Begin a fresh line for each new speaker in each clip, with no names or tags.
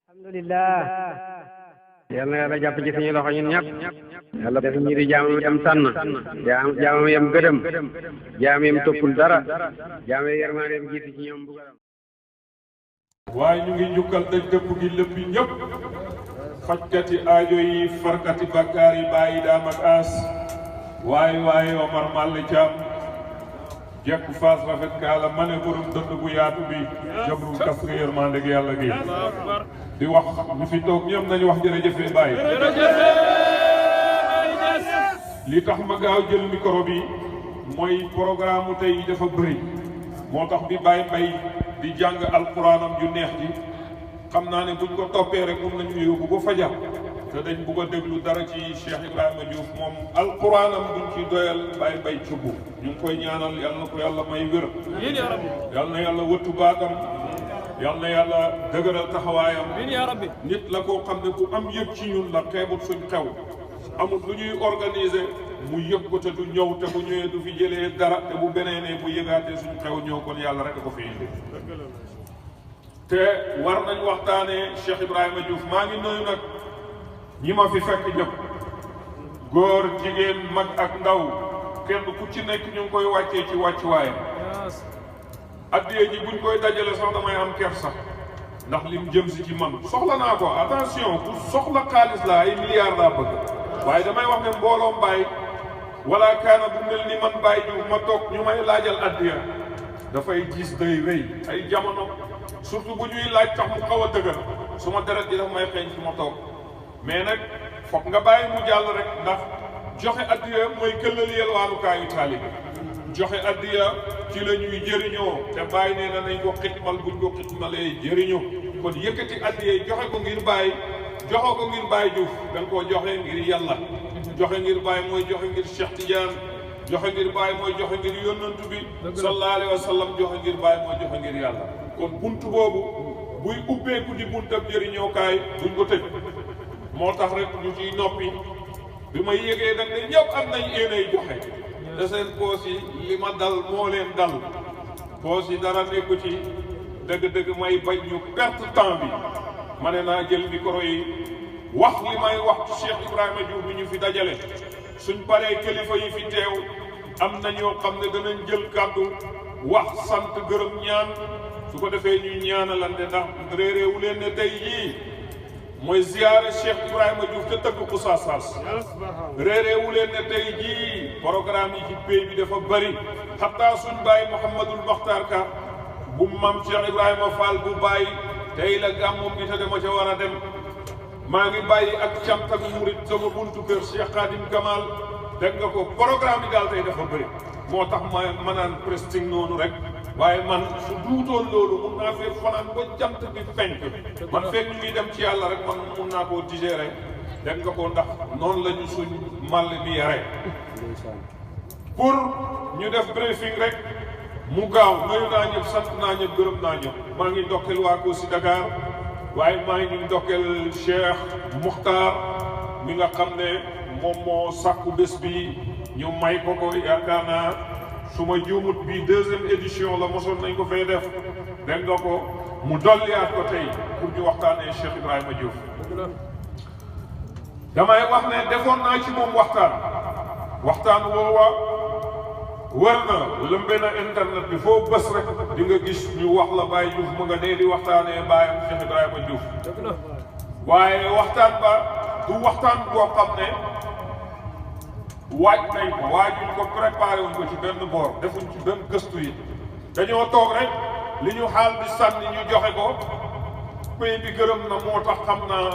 alhamdulillah yal na yàlla jàpp ci suñu loxo ñun ñëpp yàlla def ñi di jaamam yam tànn jaamam yam gëdëm jaam yam toppul dara jaam yam yërmaande yam jiitu ci ñoom bugaram
waaye ñu ngi njukkal daj dëpp gi lépp ñëpp fajkati aajo yi farkati bakkaar yi bàyyi daam ak aas waaye Omar Malle Thiam jekk faas rafet kaala ma ne borom dënd bu yaatu bi jabru kas nga yërmande gi yàlla gi di wax ñu fi toog ñëpp nañu wax jërëjëfe Baye li tax ma gaaw jël micro bi mooy programme tey dafa bëri moo tax bi Baye Mbaye di jàng alquranam ju neex ji xam naa ne buñ ko toppee rek mun nañu yóbbu ba fajar te dañ bugg a déglu dara ci Cheikh Ibrahima Diouf moom alquranam duñ ci doyal Baye Mbaye cubb ñu ngi koy ñaanal yal na ko yàlla may wér yal na yàlla wëttu baatam yal na yàlla dëgëral taxawaayam nit la koo xam ne bu am yëg ci ñun la xeebut suñ xew amul lu ñuy organiser mu yëg ko te du ñëw te bu ñëwee du fi jëlee dara te bu beneenee bu yëgaatee suñ xew ñëw kon yàlla rek ko fi indi te war nañ waxtaanee Cheikh Ibrahima Diouf maa ngi nuyu nag ñi ma fi fekk ñëpp góor jigéen mag ak ndaw kenn ku ci nekk ñu ngi koy wàccee ci wàccuwaayam addiye ji buñ koy dajale sax damay am kersa ndax lim jëm si ci man soxla naa ko attention ku soxla xaalis la ay milliards laa bëgg waaye damay wax ne mbooloom Baye wala kaana bu mel ni man Baye Diouf ma toog ñu may laajal addiya dafay gis day rëy ay jamono surtout bu ñuy laaj tax mu xaw a dëgër su ma deret ji daf may xeeñ fi ma toog mais nag foog nga bàyyi mu jàll rek ndax joxe addiya mooy këllal yelwaanukaay taalibe joxe addiya ci la ñuy jëriñoo te Baye nee na nañ ko xitmal buñ ko xitmalee jëriñoo kon yëkkati addiya joxe ko ngir Baye joxe ko ngir Baye Diouf dañ koo joxe ngir yàlla joxe ngir Baye mooy joxe ngir Cheikh Tidiane joxe ngir Baye mooy joxe ngir yónnantu bi sallallahu alayhi wa sallam joxe ngir Baye mooy joxe ngir yàlla kon buntu boobu buy ubbeeku di buntab jëriñookaay duñ ko tëj moo tax rek ñu ciy noppi bi ma yégee nag ne ñëpp am nañ yéenay joxe te seen poos yi li ma dal moo leen dal poos yi dara nekku ci dëgg-dëgg may bañ ñu perte temps bi ma ne naa jël micro yi wax li may wax ci Cheikh Ibrahima Diouf bi ñu fi dajale suñ paree kilifa yi fi teew am na ñoo xam ne danañ jël kàddu wax sant gërëm ñaan su ko defee ñuy ñaanalante ndax réeréewu leen ne tey jii mooy ziyaare Cheikh Ibrahima Diouf te tëgg ko saasaas réeréewu leen ne tey jii programme yi ci pays bi dafa bëri xataa suñ bàyyi Mouhamadul Makhtar Ka bu mam Cheikh Ibrahima Fall bu bàyyi tey la gàmmum bi te dama ca war a dem maa ngi bàyyi ak cant ak murit sama buntu kër Cheikh Khadim Kamal dégg nga ko programme yi daal tey dafa bëri moo tax ma naan presting noonu rek waaye man su duutoon loolu mun naa fee fanaan ba jant bi fenk man fekk ñu ngi dem ci yàlla rek man mun naa koo digérer dégg nga ko ndax noonu la ñu suñ màll bi yare pour ñu def briefing rek mu gaaw nuyu naa ñëpp sant naa ñëpp gërëm naa ñëpp maa ngi ndokkeel waa Kossy Dakar waaye maa ngi ndokkeel Cheikh Muxtaar mi nga xam ne moom moo sàkku bés bi ñu may ko yaakaar naa su ma juumut bi deuxième édition la mosoon nañ ko fay def dégg nga ko mu dolliyaat ko tey pour ñu waxtaanee Cheikh Ibrahima Diouf damay wax ne defoon naa ci moom waxtaan woowa wër na lëmbe na internet bi foo bés rek di nga gis ñu wax la Baye Diouf mu nga nee di waxtaanee baayam Cheikh Ibrahima Diouf waaye waxtaan ba du waxtaan boo xam ne waaj nañ ko waajuñ ko préparé wuñ ko ci benn boor defuñ ci benn gëstu yi dañoo toog rek li ñu xaal bi sànni ñu joxe ko pays bi gërëm na moo tax xam naa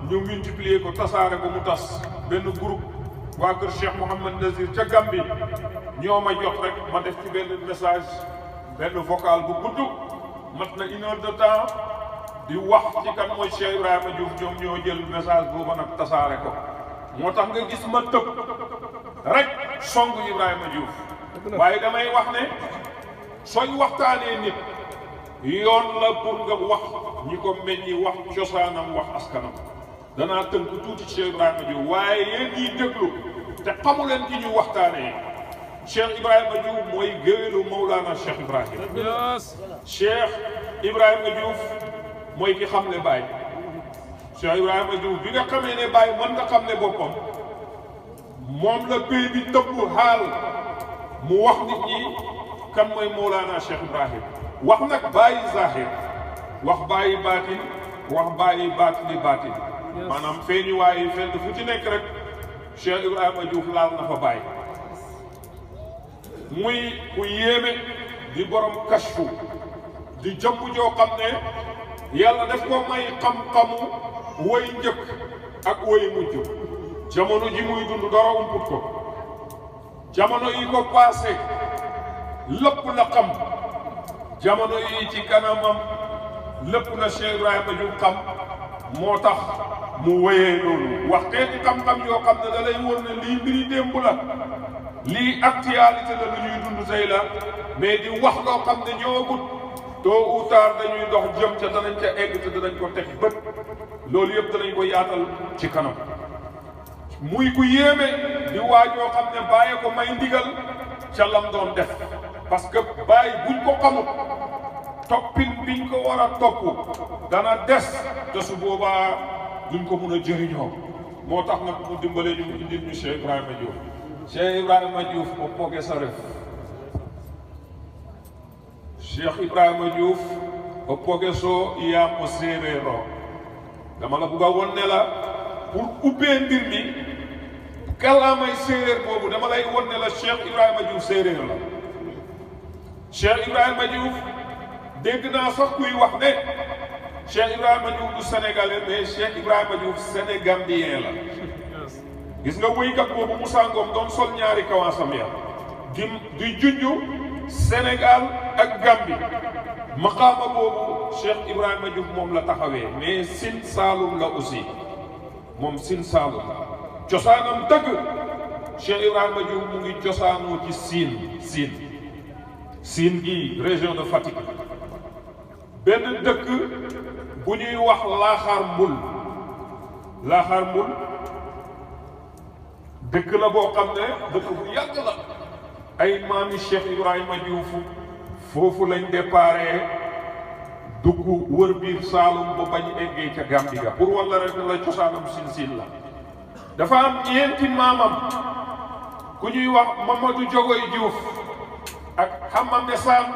ñu multiplier ko tasaare ko mu tas benn groupe waa kër Cheikh Mouhamad Nazir ca Gambie ñoo ma jox rek ma def ci benn message benn vocal bu gudd mat na 1 heure de temps di wax ci kan mooy Cheikh Ibrahima Diouf ñoom ñoo jël message boobu nag tasaare ko moo tax nga gis ma tëb rek song Ibrahima Diouf waaye damay wax ne sooy waxtaanee nit yoon la pour nga wax ñi ko meññi wax cosaanam wax askanam danaa tënk tuuti Cheikh Ibrahima Diouf waaye yéen ñiy déglu te xamu leen ki ñu waxtaanee Cheikh Ibrahima Diouf mooy géwélu Mawlana Cheikh Ibrahima Cheikh Ibrahima Diouf mooy ki xam ne Baye Cheikh Ibrahima Diouf bi nga xamee ne Baye mën nga xam ne boppam moom la béy bi tëbb xaal mu wax nit ñi kan mooy Mawlana Cheikh Ibrahim wax nag bàyyi zahir wax bàyyi baatin wax bàyyi baatini baatin maanaam feeñu waaye fenn fu ci nekk rek Cheikh Ibrahima Diouf laal na fa Baye muy ku yéeme di borom kashfu di jëmm joo xam ne yàlla daf ko may xam-xamu woy njëkk ak woy mujj jamono ji muy dund dara umput ko jamono yi ko passé lépp la xam jamono yi ci kanamam lépp la Cheikh Ibrahima Diouf xam moo tax mu wéyee loolu waxteeti xam-xam yoo xam ne da lay wóor ne lii mbiri démb la lii actualité la lu ñuy dund tey la mais di wax loo xam ne ñëwagut tôt ou tard dañuy dox jëm ca danañ ca egg te danañ ko teg bët loolu yëpp danañ ko yaatal ci kanam muy ku yéeme di waajoo xam ne bàyyi ko may ndigal ca lam doon def parce que bàyyi buñ ko xamut toppin biñ ko war a topp dana des te su boobaa duñ ko mun a jëriñoo moo tax nag mu dimbale ñu indil ñu Cheikh Ibrahima Diouf Cheikh Ibrahima Diouf o poge sa ref Cheikh Ibrahima Diouf o poge so yaam o séeréer o dama la bugg a won ne la pour ubbee mbir mi kàllaamay séeréer boobu dama lay won ne la Cheikh Ibrahima Diouf séeréer la Cheikh Ibrahima Diouf dégg naa sax kuy wax ne Cheikh Ibrahima Diouf du sénégalais mais Cheikh Ibrahima Diouf sénégambien la gis nga wéykat boobu Moussa Ngom doon sol ñaari kawaasam ya di junju Sénégal ak Gambie maqaama boobu Cheikh Ibrahima Diouf moom la taxawee mais Sine Saalum la aussi moom Sine Saalum cosaanam dëgg Cheikh Ibrahima Diouf mu ngi cosaanoo ci Sine gi région de Fatick benn dëkk bu ñuy wax Laaxaar Mbul dëkk la boo xam ne dëkk bu yàgg la ay maami Cheikh Ibrahima Diouf foofu lañ déparé dugg wër biir Saalum ba bañ eggee ca Gàmbi ga pour walla rek la cosaanam Sine la dafa am ñeenti maamam ku ñuy wax Mamadou Jogoy Diouf ak Xama Mesaan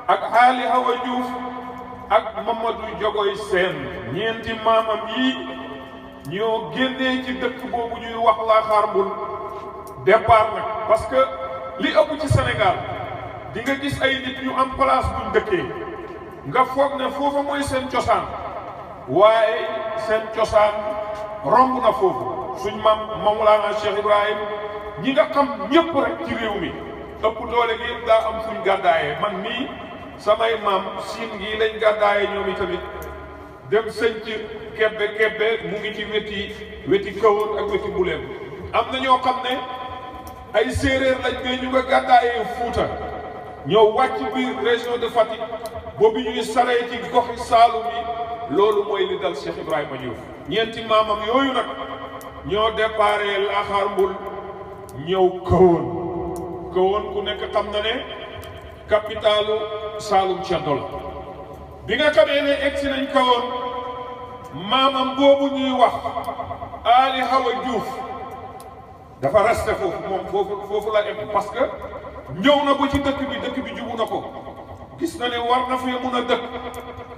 ak Xaali Hawa Diouf ak Mamadou Jogoy Seen ñeenti maamam yi ñoo génnee ci dëkk boobu ñuy wax Laaxaar Mbul départ nag parce que li ëpp ci Sénégal di nga gis ay nit ñu am place buñ dëkkee nga foog ne foofa mooy seen cosaan waaye seen cosaan romb na foofu suñ maam Mawlana Cheikh Ibrahim ñi nga xam ñëpp rek ci réew mi ëpp doole gi yëpp daa am fuñ gàddaayee man mii samay maam Siin gi lañ gàddaayee ñoom itamit dem sëñc kebbe mu ngi ci weti Kawoon ak weti Buleem am na ñoo xam ne ay séeréer lañ mais ñu nga gàddaayee Fuuta ñoo wàcc biir région de Fatick boobu ñuy saree ci goxi Saalum yi loolu mooy li dal Cheikh Ibrahima Diouf ñeenti maamam yooyu nag ñoo déparé Laaxaar Mbul ñëw Kawoon ku nekk xam na ne capitalu Saalum Ceddo la bi nga xamee ne egsi nañ Kawoon maamam boobu ñuy wax Ali Hawa Diouf dafa resté foofu moom foofu la em parce que ñëw na ba ci dëkk bi jubu na ko gis na ne war na fee mun a dëkk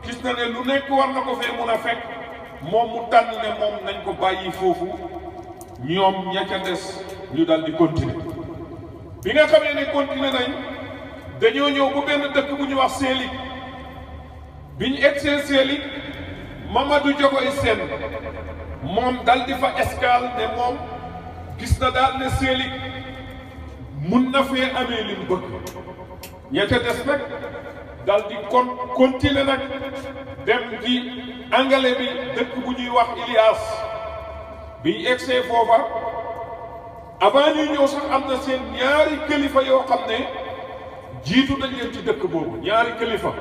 gis na ne lu nekk war na ko fee mun a fekk moom mu tànn ne moom nañ ko bàyyi foofu ñoom ña ca des ñu dal di continuer bi nga xamee ne continuer nañ dañoo ñëw bu benn dëkk bu ñu wax Sélig bi ñu egsee Sélig Mamadou Jogoy Seen moom dal di fa escale ne moom gis na daal ne Sélig mun na fee amee li mu bëgg ña ca des nag dal di continuer nag dem ci angale bi dëkk bu ñuy wax Ilias bi ñu egsee foofa avant ñuy ñëw sax am na seen ñaari kilifa yoo xam ne jiitu nañ leen ci dëkk boobu ñaari kilifa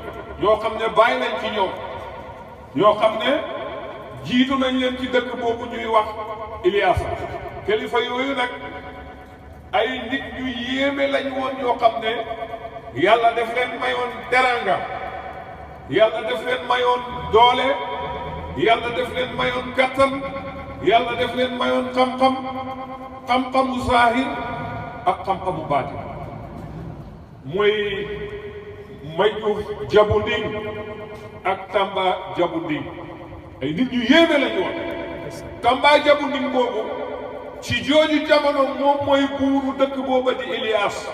yoo xam ne bàyyi nañ ci ñoom yoo xam ne jiitu nañ leen ci dëkk boobu ñuy wax Ilias kilifa yooyu nag ay nit ñu yéeme lañ woon yoo xam ne yàlla def leen mayoon teranga yàlla def leen mayoon doole yàlla def leen mayoon kattan yàlla def leen mayoon xam-xam xam-xamu zaahir ak xam-xamu baatin mooy Mayjuuf Jabu Nding ak Tamba Jabu Nding ay nit ñu yéeme lañu woon Tamba Jabu Nding boobu ci jooju jamono moom mooy buuru dëkk booba di Ilias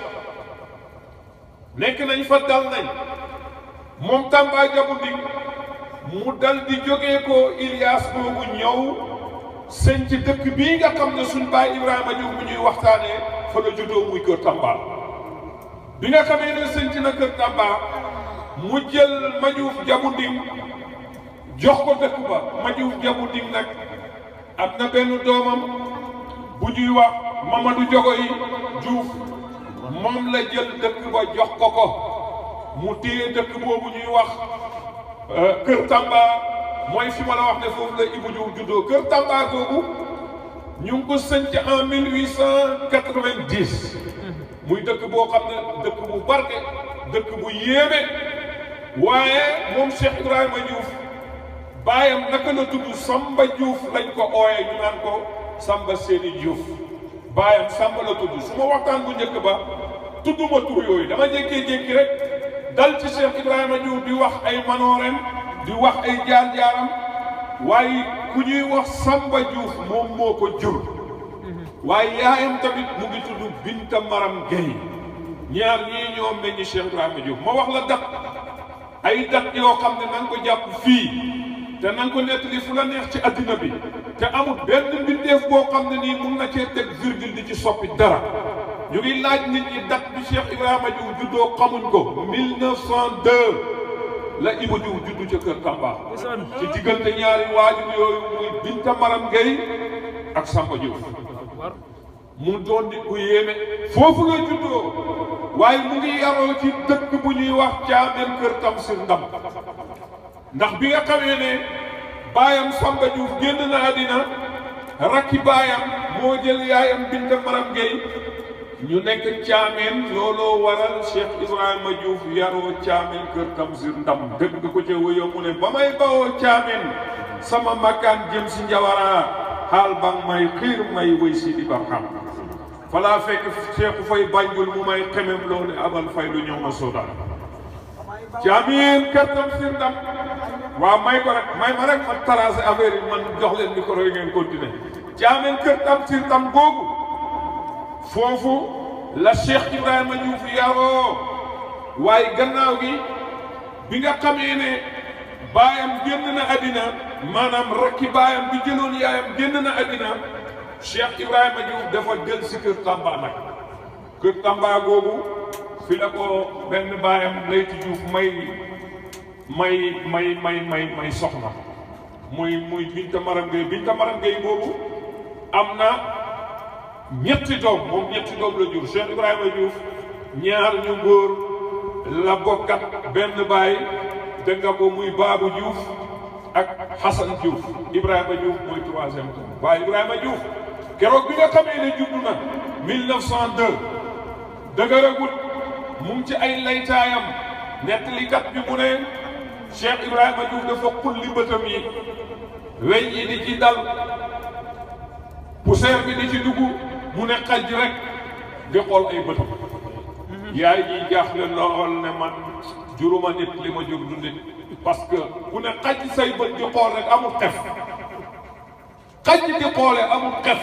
nekk nañ fa dal nañ moom Tamba Jabu Nding mu dal di jógee ko Ilias boobu ñëw sëñ ci dëkk bii nga xam ne suñ baay Ibrahima Diouf bu ñuy waxtaanee fa la juddoo muy kër Tamba bi nga xamee ne sëñ ci na kër Tamba mu jël Majuuf Jabu Nding jox ko dëkk ba Majuuf Jabu Nding nag am na benn doomam bu ñuy wax Mamadou Jogoy Diouf moom la jël dëkk ba jox ko mu téye dëkk boobu ñuy wax kër Tamba mooy fi ma la wax ne foofu la Ibou Diouf juddoo kër Tamba googu ñu ngi ko sënc en 1890 muy dëkk boo xam ne dëkk bu barke dëkk bu yéeme waaye moom Cheikh Ibrahima Diouf baayam naka la tudd Samba Diouf lañ ko ooyee ñu naan ko Samba Séni Diouf baayam Samba la tudd su ma waxtaan bu njëkk ba tudduma tur yooyu dama jékkee-jékki rek dal ci Cheikh Ibrahima Diouf di wax ay manoorem di wax ay jaar-jaaram waaye ku ñuy wax Samba Diouf moom moo ko jur waaye yaayam tamit mu ngi tudd Binta Maram Gueye ñaar ñii ñoo meññi Cheikh Ibrahima Diouf ma wax la dat ay dat yoo xam ne na nga ko jàpp fii te na nga ko nettali fu la neex ci addina bi te amul benn mbindeef boo xam ne nii mun na cee teg virgule di ci soppi dara ñu ngi laaj nit ñi dat bi Cheikh Ibrahima Diouf juddoo xamuñ ko 1902 la Ibou Diouf juddu ca kër Tamba ci diggante ñaari waajur yooyu muy Binta Maram Gueye ak Samba Diouf mu doon nit ku yéeme foofu la juddoo waaye mu ngi yaroo ci dëkk bu ñuy wax Caameen kër Tamsir Ndam ndax bi nga xamee ne baayam Samba Diouf génn na àddina rakki baayam moo jël yaayam Binta Maram Gueye ñu nekk Caameen looloo waral Cheikh Ibrahima Diouf yaroo Caameen kër Tamsir Ndam dëgg nga ko ca wëyoo mu ne ba may bawoo Caameen sama makkaan jëm si Njawara xaal bang may xiir may wëy si di barxam falaa fekk Cheikh Fay Banjul mu may xemem loolu abal fay lu ñëw ma soodaan Caameen kër Tamsir Ndam waaw may ko rek may ma rek ma tracé affaire yi man jox leen micro yi ngeen continuer Caameen kër Tamsir Ndam googu foofu la Cheikh Ibrahima Diouf yaroo waaye gannaaw gi bi nga xamee ne baayam génn na àddina maanaam rakki baayam bi jëloon yaayam génn na àddina Cheikh Ibrahima Diouf dafa jël si kër Tamba nag kër Tamba googu fi la ko benn baayam Leyti Diouf may soxna muy Binta Maram Gueye Binta Maram Gueye boobu am na ñetti doom moom ñetti doom la jur Cheikh Ibrahima Diouf ñaar ñu góor la bokkat benn baay dégg nga ko muy Babou Diouf ak Hassan Diouf Ibrahima Diouf mooy troisième doom waaye Ibrahima Diouf keroog bi nga xamee ne juddu na 1902 dëgëragut mu ngi ci ay laytaayam nettalikat bi mu ne Cheikh Ibrahima Diouf dafa xulli bëtam yi weñ yi di ci dal poussière bi di ci dugg mu ne xaj rek di xool ay bëtam yaay ji jaaxle lool ne man juruma nit li ma jur du nit parce que bu ne xaj say bët di xool rek amul xef xaj di xoolee amul xef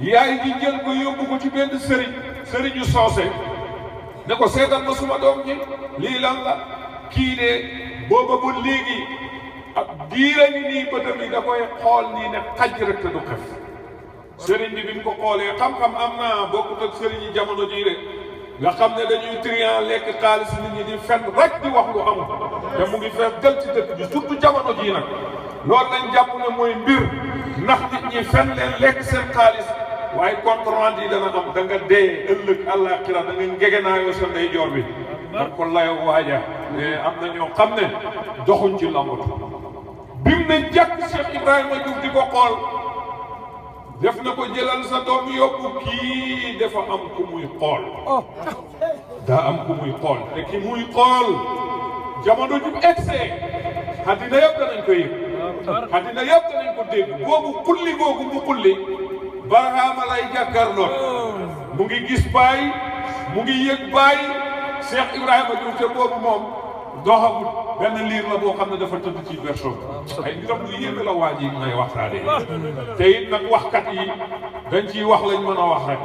yaay ji jël ko yóbbu ko ci benn sëriñu soose ne ko seetal ma suma doom ji lii lan la kii de booba ba léegi ak diira ngi nii bëtam yi da koy xool nii ne xaj rek te du xef sëriñ bi mu ko xoolee xam-xam am naa bokkut ak sëriñ yi jamono jii de nga xam ne dañuy trian lekk xaalis nit ñi di fen rek di wax lu amul te mu ngi fees del ci dëkk bi surtout jamono jii nag loolu lañ jàpp ne mooy mbir ndax nit ñi fen leen lekk seen xaalis waaye compte rendu yi dana am da nga dee ëllëg àllaaxira da nga ngegenaayoo sa ndeyjoor bi da ko layoo waaja mais am na ñoo xam ne doxuñ ci lambatu bi mu ne jàkk Cheikh Ibrahima Diouf di ko xool def na ko jëlal sa doom yóbbu kii dafa am ku muy xool daa am ku muy xool te ki muy xool jamono ju egsee àddina yëpp danañ ko yëg àddina yëpp danañ ko dégg boobu xulli googu mu xulli Barhama lay jàkkaarloo mu ngi gis baay mu ngi yëg baay Cheikh Ibrahima Diouf te boobu moom doxagul benn liir la boo xam ne dafa tëdd ci berceau ay mbiram lu yéeme la waa ji ngay waxtaanee te it nag waxkat yi dañ ciy wax lañ mën a wax rek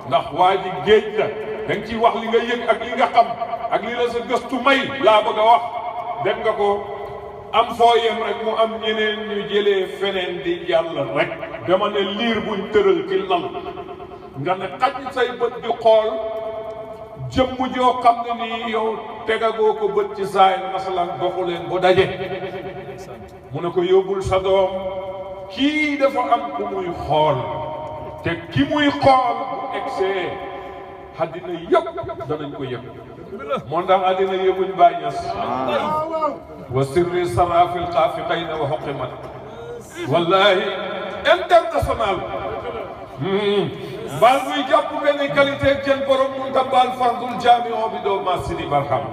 ndax waa ji géej la dañ ciy wax li nga yëg ak li nga xam ak li la sa gëstu may laa bëgg a wax dem nga ko am foo yem rek mu am ñeneen ñu jëlee feneen di jàll rek dama ne liir buñ tëral ci lal nga ne xaj say bët di xool jëmm joo xam ne nii yow tegagoo ko bët ci saay masalan doxu leen bu daje mu ne ko yóbbul sa doom kii dafa am ku muy xool te ki muy xool bu egsee àddina yëpp danañ ko yëpp moo ndax àddina yëppuñ bàññas wa sirri sarafil xaafiqayna wa xoqimat wallahi international baal muy jàpp benn qualité jën borom mun ta baal fardul jaamion bi doo ma Sidi Barham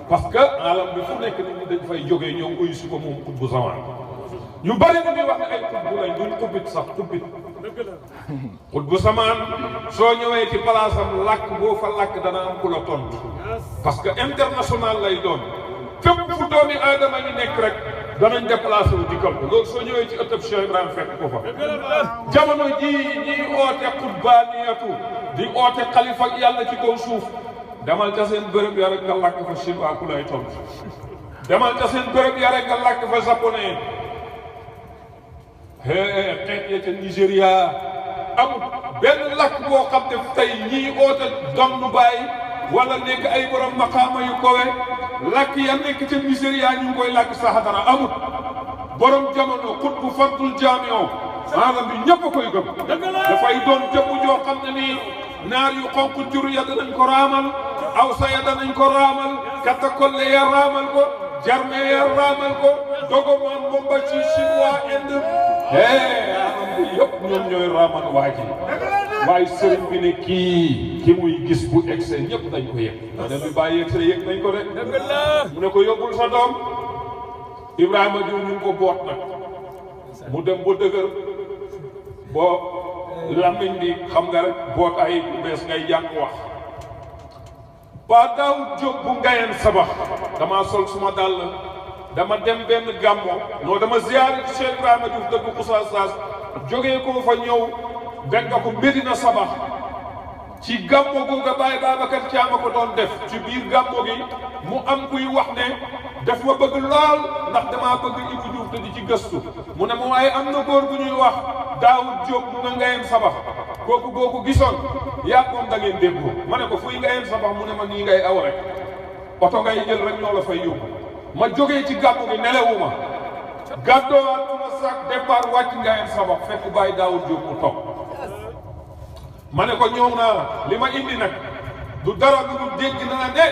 parce que alam bi fu nekk nit ñi dañ fay jógee ñëw uyu si ko moom xutbu zaman ñu bari na ñuy wax ne ay xutbu lañ duñ xubbit sax xubbit xutbu zaman soo ñëwee ci place am làkk boo fa làkk dana am ku la tontu parce que international lay doon fépp fu doomi aadama ñu nekk rek danañ déplacé wu dikkal ko loolu soo ñëwee ci ëttëb Cheikh Ibrahima fekk ko fa jamono jii ñiy oote xutbaaniyatu di oote xalifa yàlla ci kaw suuf demal ca seen bërëb ya rek nga làkk fa chinois ku lay tontu demal ca seen bërëb ya rek nga làkk fa japonais xeet ya ca Nigéria amul benn làkk boo xam ne tey ñiy oote donnu bàyyi wala nekk ay borom maqaama yu kowe làkk ya nekk ca Nigéria ñu ngi koy làkk saxatara amul borom jamono xut bu fardul jaamion maanaam bi ñëpp a koy gëm dafay doon jëmm joo xam ne nii naar yu xonq jur ya danañ ko raamal awsa ya danañ ko raamal katakolle ya raamal ko jarme ya raamal ko dogomaan bomba ci chinois inde maanaam bi yëpp ñoom ñooy raamal waa ji waaye sëriñ bi ne ki muy gis bu egse ñëpp dañ ko yëg da bi bàyyi egse yëg nañ ko de mu ne ko yóbbul sa doom Ibrahima Diouf ñu ngi ko boot nag mu dem ba dëgër boo làmmiñ bi xam nga rek boot ay bu bees ngay jàng wax ba daaw jóg bu ngayeen sabax dama sol suma dàll dama dem benn gàmmo non dama ziyaare ci Cheikh Ibrahima Diouf dëgg Oustaz Sass jógee ko fa ñëw fekk ko Medina sabax ci gàmmo googa Baye Babacar Thiam ko doon def ci biir gàmmo gi mu am kuy wax ne daf ma bëgg lool ndax damaa bëgg Ibou Diouf te di ci gëstu mu ne ma waaye am na góor bu ñuy wax Daoud Diop mu nga ngayeen sabax kooku boo ko gisoon yaa moom da ngeen déggoo ma ne ko fuy ngayeen sabax mu ne ma nii ngay aw rek oto ngay jël rek ñoo la fay yóbbu ma jógee ci gàmmu gi nelewuma gàddoowaat ma sac départ wàcc ngayeen sabax fekk Baye Daoud Diop mu toog ma ne ko ñëw naa li ma indi nag du dara lu dul dégg naa ne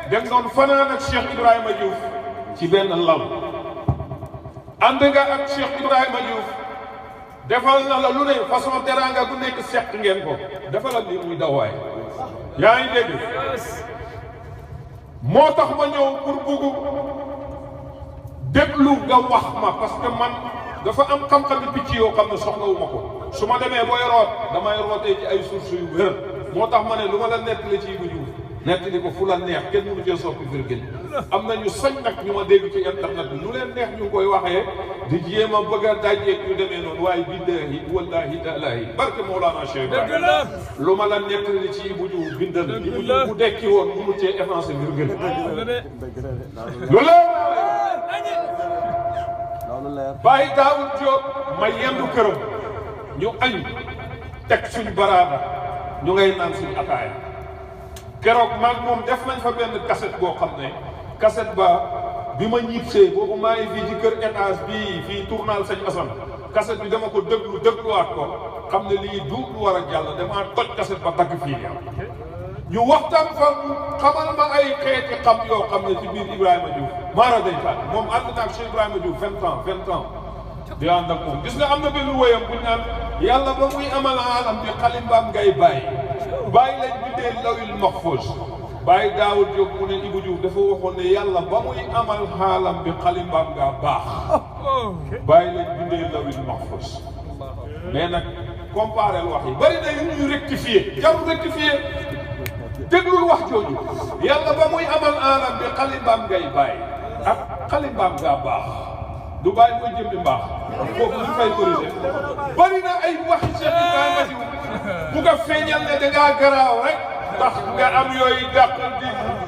dem doon fanaan ak Cheikh Ibrahima Diouf ci benn lal ànd nga ak Cheikh Ibrahima Diouf defal na la lu ne façon teraanga gu nekk seq ngeen ko defalal li muy dawaay yaa ngi dégg moo tax ma ñëw pour bugg déglu nga wax ma parce que man dafa am xam-xami picc yoo xam ne soxlawuma ko su ma demee booy root damay rootee ci ay sources yu wér moo tax ma ne lu ma la nettali ci Ibou Diouf nettali ko fu la neex kenn mënu cee soppi virgule am na ñu sañ nag ñu ma dégg ci internet bi lu leen neex ñu ngi koy waxee di jéem a bëgg a dajeeg ñu demee noonu waaye billahi wallahi taalaahi barke Mawlana Cheikh Ibrahima lu ma la nettali ci Ibou Diouf bindal Ibou Diouf bu dekki woon mënu cee effacé virgule lu la Baye Daoud Diop ma yendu këram ñu añ teg suñ baraada ñu ngay naan suñ ataaya keroog maag moom def nañ fa benn cassette boo xam ne cassette ba bi ma ñibbisee boobu maa ngi fii ci kër étage bii fii tournal Sëñ Assane cassette bi dama ko dégluwaat ko xam ne lii du lu war a jàll damaa toj cassette ba dagg fii nii ñu waxtaan fa xamal ma ay xeeti xam yoo xam ne ci biir Ibrahima Diouf maara day taat moom ànd na ak Cheikh Ibrahima Diouf 20 ans di ànd ak moom gis nga am na benn wóyam bu ñu naan yàlla ba muy amal alam bi xalimbaam ngay bàyyi lañ bindee lawil mahfuz Baye Daawud Diop mu ne Ibou Diouf dafa waxoon ne yàlla ba muy amal xaalam bi xalimbaam ngaa baax bàyyi lañ bindee lawil mahfuz mais nag comparé wax yi bari na yu ñu rectifié jarul rectifié déglul wax jooju yàlla ba muy amal xaalam bi xalimbaam ngay bàyyi ak xalimbaam ngaa baax du bàyyi mooy jëmmi mbaax foofu ñu fay corrigé bari na ay waxi Cheikh Ibrahima Diouf bu nga feeñal ne dangaa garaaw rek tax nga am yooyu dàq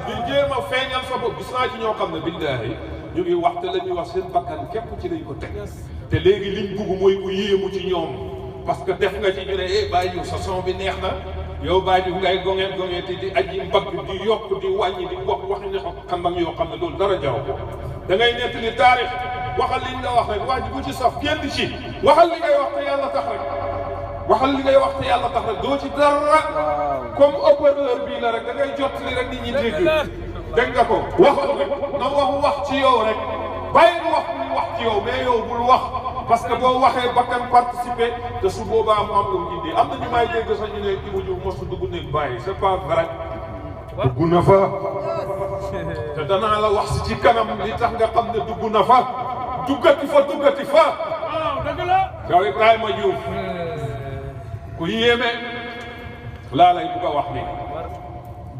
di jéem a feeñal sa bopp gis naa ci ñoo xam ne billaahi ñu ngi wax te la ñuy wax seen bakkan képp ci lañ ko teg te léegi liñ bugg mooy ku yéemu ci ñoom parce que def nga ci ñu ne Baye Diouf sa son bi neex na yow Baye Diouf ngay gongeet di aji mbagg di yokk di wàññi di wax ne xambam yoo xam ne loolu dara jaw ko da ngay nettali taarix waxal liñ la wax rek waa ji bu ci saf génn ci waxal li ngay wax te yàlla tax rek waxal li ngay wax te yàlla tax rek doo ci dara comme opérateur bii la rek da ngay jottali rek nit ñi dégg dégg nga ko waxal rek na wax ci yow rek bàyyi wax muy wax ci yow mais yow bul wax parce que boo waxee bakkan participer te su boobaa mu am lu mu indi am na ñu may dégg sax ñu ne Ibou Diouf mosu dugg néeg bàyyi c'est pas vrai dugg na fa te danaa la wax si ci kanam li tax nga xam ne dugg na fa duggati fa dëgg la yow Ibrahima Diouf ku yéeme laa lay bugg a wax ni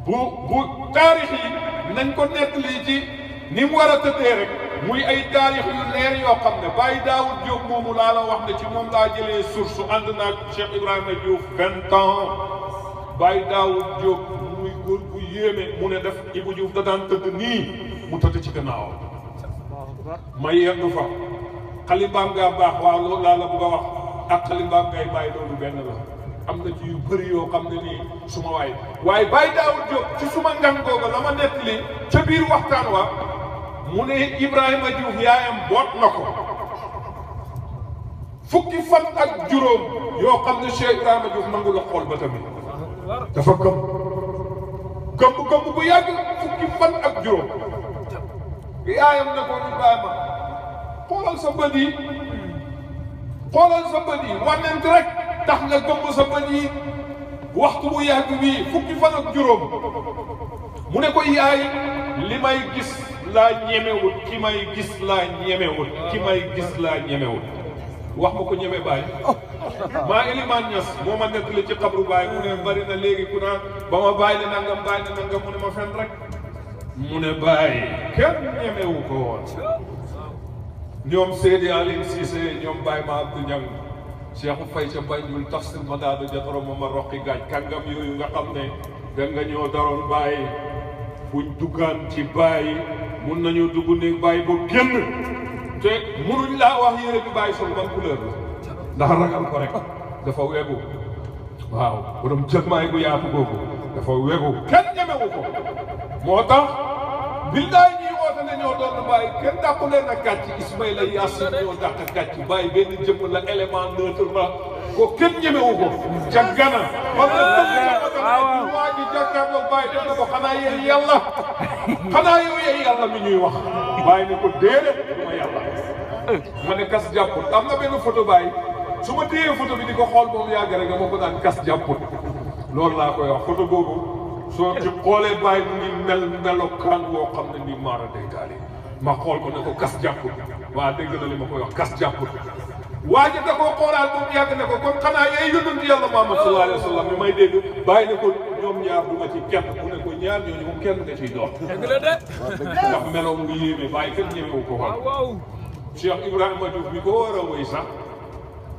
bu taarix yi nañ ko nettali ci ni mu war a tëddee rek muy ay taarix yu leer yoo xam ne Baye Daawud Diop moomu laa la wax ne ci moom laa jëlee source ànd naag Cheikh Ibrahima Diouf 20 ans Baye Daawud Diop muy góor bu yéeme mu ne def Ibou Diouf da daan tëdd nii mu tëdd ci gannaaw ma yendu fa xalimbaam ngaa baax waaw loolu laa la bugg a wax ak xalimbaam ngay bàyyi loolu benn la am na ci yu bëri yoo xam ne nii suma waaye Baye Daawud Diop ci suma ngan googa la ma nettali ca biir waxtaan wa mu ne Ibrahima Diouf yaayam boot na ko fukki fan ak juróom yoo xam ne Cheikh Ibrahima Diouf nangu la xool ba tamit dafa gëmm bu yàgg fukki fan ak juróom yaayam ne ko Ibrahima xoolal sa bët yi wànnent rek tax nga gëmm sa bët yi waxtu bu yàgg bii fukki fan ak juróom mu ne ko yaay li may gis laa ñemewut ki may gis laa ñemewut wax ma ko ñeme Baye maa Eliman Niass moo ma nettali ci xabru Baye mu ne bari na léegi ku naan ba ma Baye ne nangam mu ne ma fen rek mu ne Baye kenn ñemewu ko woon ñoom Seydi Aline Cissé ñoom Baye ma Abdou Niang Cheikh Faye ca Banjul tafsir ma daadu jatoro ma roqi gaaj kàngam yooyu nga xam ne da nga ñoo daroon Baye buñ duggaan ci Baye mun nañoo dugg néeg Baye ba génn te munuñ laa wax yére bi Baye sol ban couleur la ndax ragal ko rek dafa wegu waaw borom jëgmaay bu yaatu boobu dafa wegu kenn ñemewu ko moo tax billaay ñi woote ne ñoo doon Baye kenn dàqu leen a gàcc Ismaïla Yaasin ñoo dàq gàcc Baye benn jëmm la élément neutre la ko kenn ñemewu ko ca Gana parce que waa ji jàkkaarloo Baye def na ko xanaa yéen yàlla xanaa yow yéen yàlla mi ñuy wax Baye ne ko déedéet du ma yàlla ma ne kas jàppul am na benn photo Baye su ma téyee photo bi di ko xool moom yàgg rek dama ko daan kas jàppul loolu laa koy wax photo boobu soo ci xoolee Baye mu ngi melokaan boo xam ne nii maara day taali ma xool ko ne ko kas jàppul waa dégg na li ma koy wax kas jàppul waa ji da koo xoolaat moom yàgg ne ko kon xanaa yooyu yónent yàlla Muhammad sallallahu alayhi wa sallam mi may dégg Baye ne ko ñoom ñaar du ma ci kenn mu ne ko ñaar ñooñu moom kenn nga ciy doon ndax meloom ngi yéeme Baye kenn ñemewu ko xool Cheikh Ibrahima Diouf mi ko war a wéy sax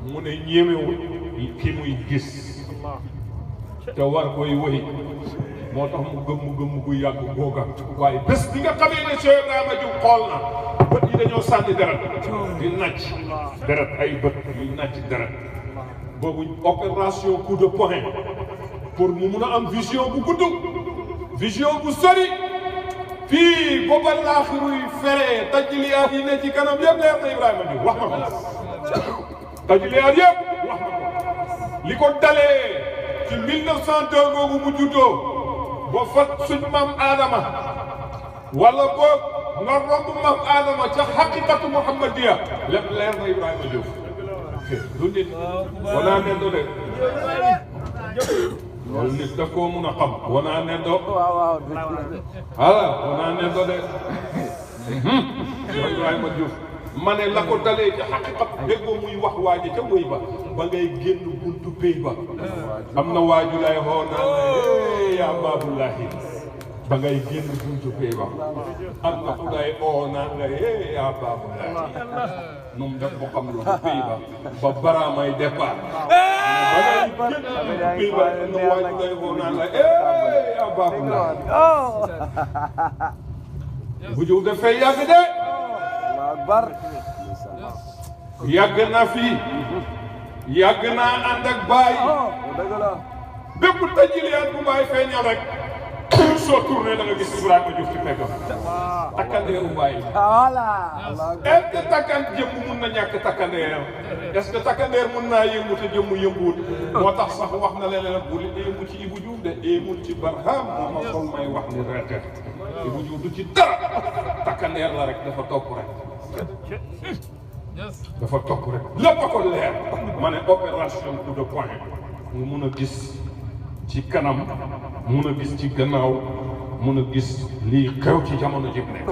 mu ne ñemewul ki muy gis te war koy wéy moo tax mu gëmm gu yàgg googa waaye bés bi nga xamee ne Cheikh Ibrahima Diouf xool na bët yi dañoo sànni deret di nàcc deret ay bët yu nàcc deret boobu opération coup de poing pour mu mun a am vision bu gudd vision bu sori fii booba laaxiruy feree tajliyaat yi ne ci kanam yëpp leer na Ibrahima Diouf wax na ko tajliyaat yëpp wax na ko li ko dalee ci 1902 googu mu juddoo ba fat suñ maam Adama wala boog nga romb maam Adama ca xaqiqatu Muhammadiya lépp leer na Ibrahima Diouf du nit wala nen do de loolu nit daf koo mun a xam wanaa neddo
waaw
wanaa neddo de Cheikh Ibrahima Diouf ma ne la ko dalee ci xaqiqat déggoo muy wax waaji ca wëy ba ba ngay génn buntu pay ba am na waaju lay xoo naan yaa Baabulahi ba ngay génn buntu pay ba am na ku lay oo naan la yaa Baabulahi num def bu xam lu pay ba baraamay départ ba ngay génn buntu pay ba am na waaju lay xoo naan la yaa Baabulahi bu jiw dafay yàgg de yàgg na fii yàgg naa ànd ak baay bépp tajiliyaat bu baay feeñal rek soo tourné da nga gis Ibrahima Diouf ci fekkam takkandeeru baay est-ce que takkan jëmm mun na ñàkk takkandeeram est-ce que takkandeer mun naa yëngu te jëmm yënguwul moo tax sax wax na leen bu li yëngu ci Ibou Diouf de yëngu ci Barham moo ma sol may wax ni retet Ibou Diouf du ci dara takkandeer la rek dafa topp rek dafa topp rek lépp a ko leer ma ne opération coup de poing nga mun a gis ci kanam mun a gis ci gannaaw mun a gis lii xew ci jamono ji nekk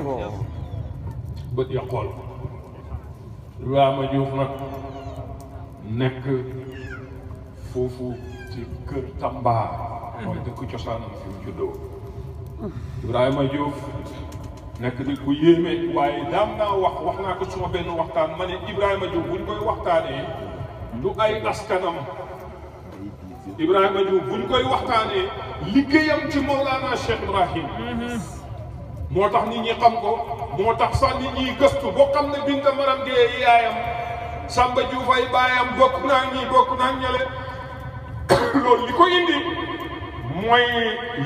bët ya xool Ibrahima Diouf nag nekk foofu ci kër Tamba mooy dëkk cosaanam fi mu juddoo Ibrahima Diouf nekk di ku yéeme waaye daam naa wax naa ko suma benn waxtaan ma ne Ibrahima Diouf buñ koy waxtaanee du ay askanam Ibrahima Diouf buñ koy waxtaanee liggéeyam ci Mawlana Cheikh Ibrahim moo tax nit ñi xam ko moo tax sax nit ñi gëstu boo xam ne Binta Maram Gueye yaayam Samba Diouf ay baayam bokk naa ñii bokk naa ñale loolu li ko indi mooy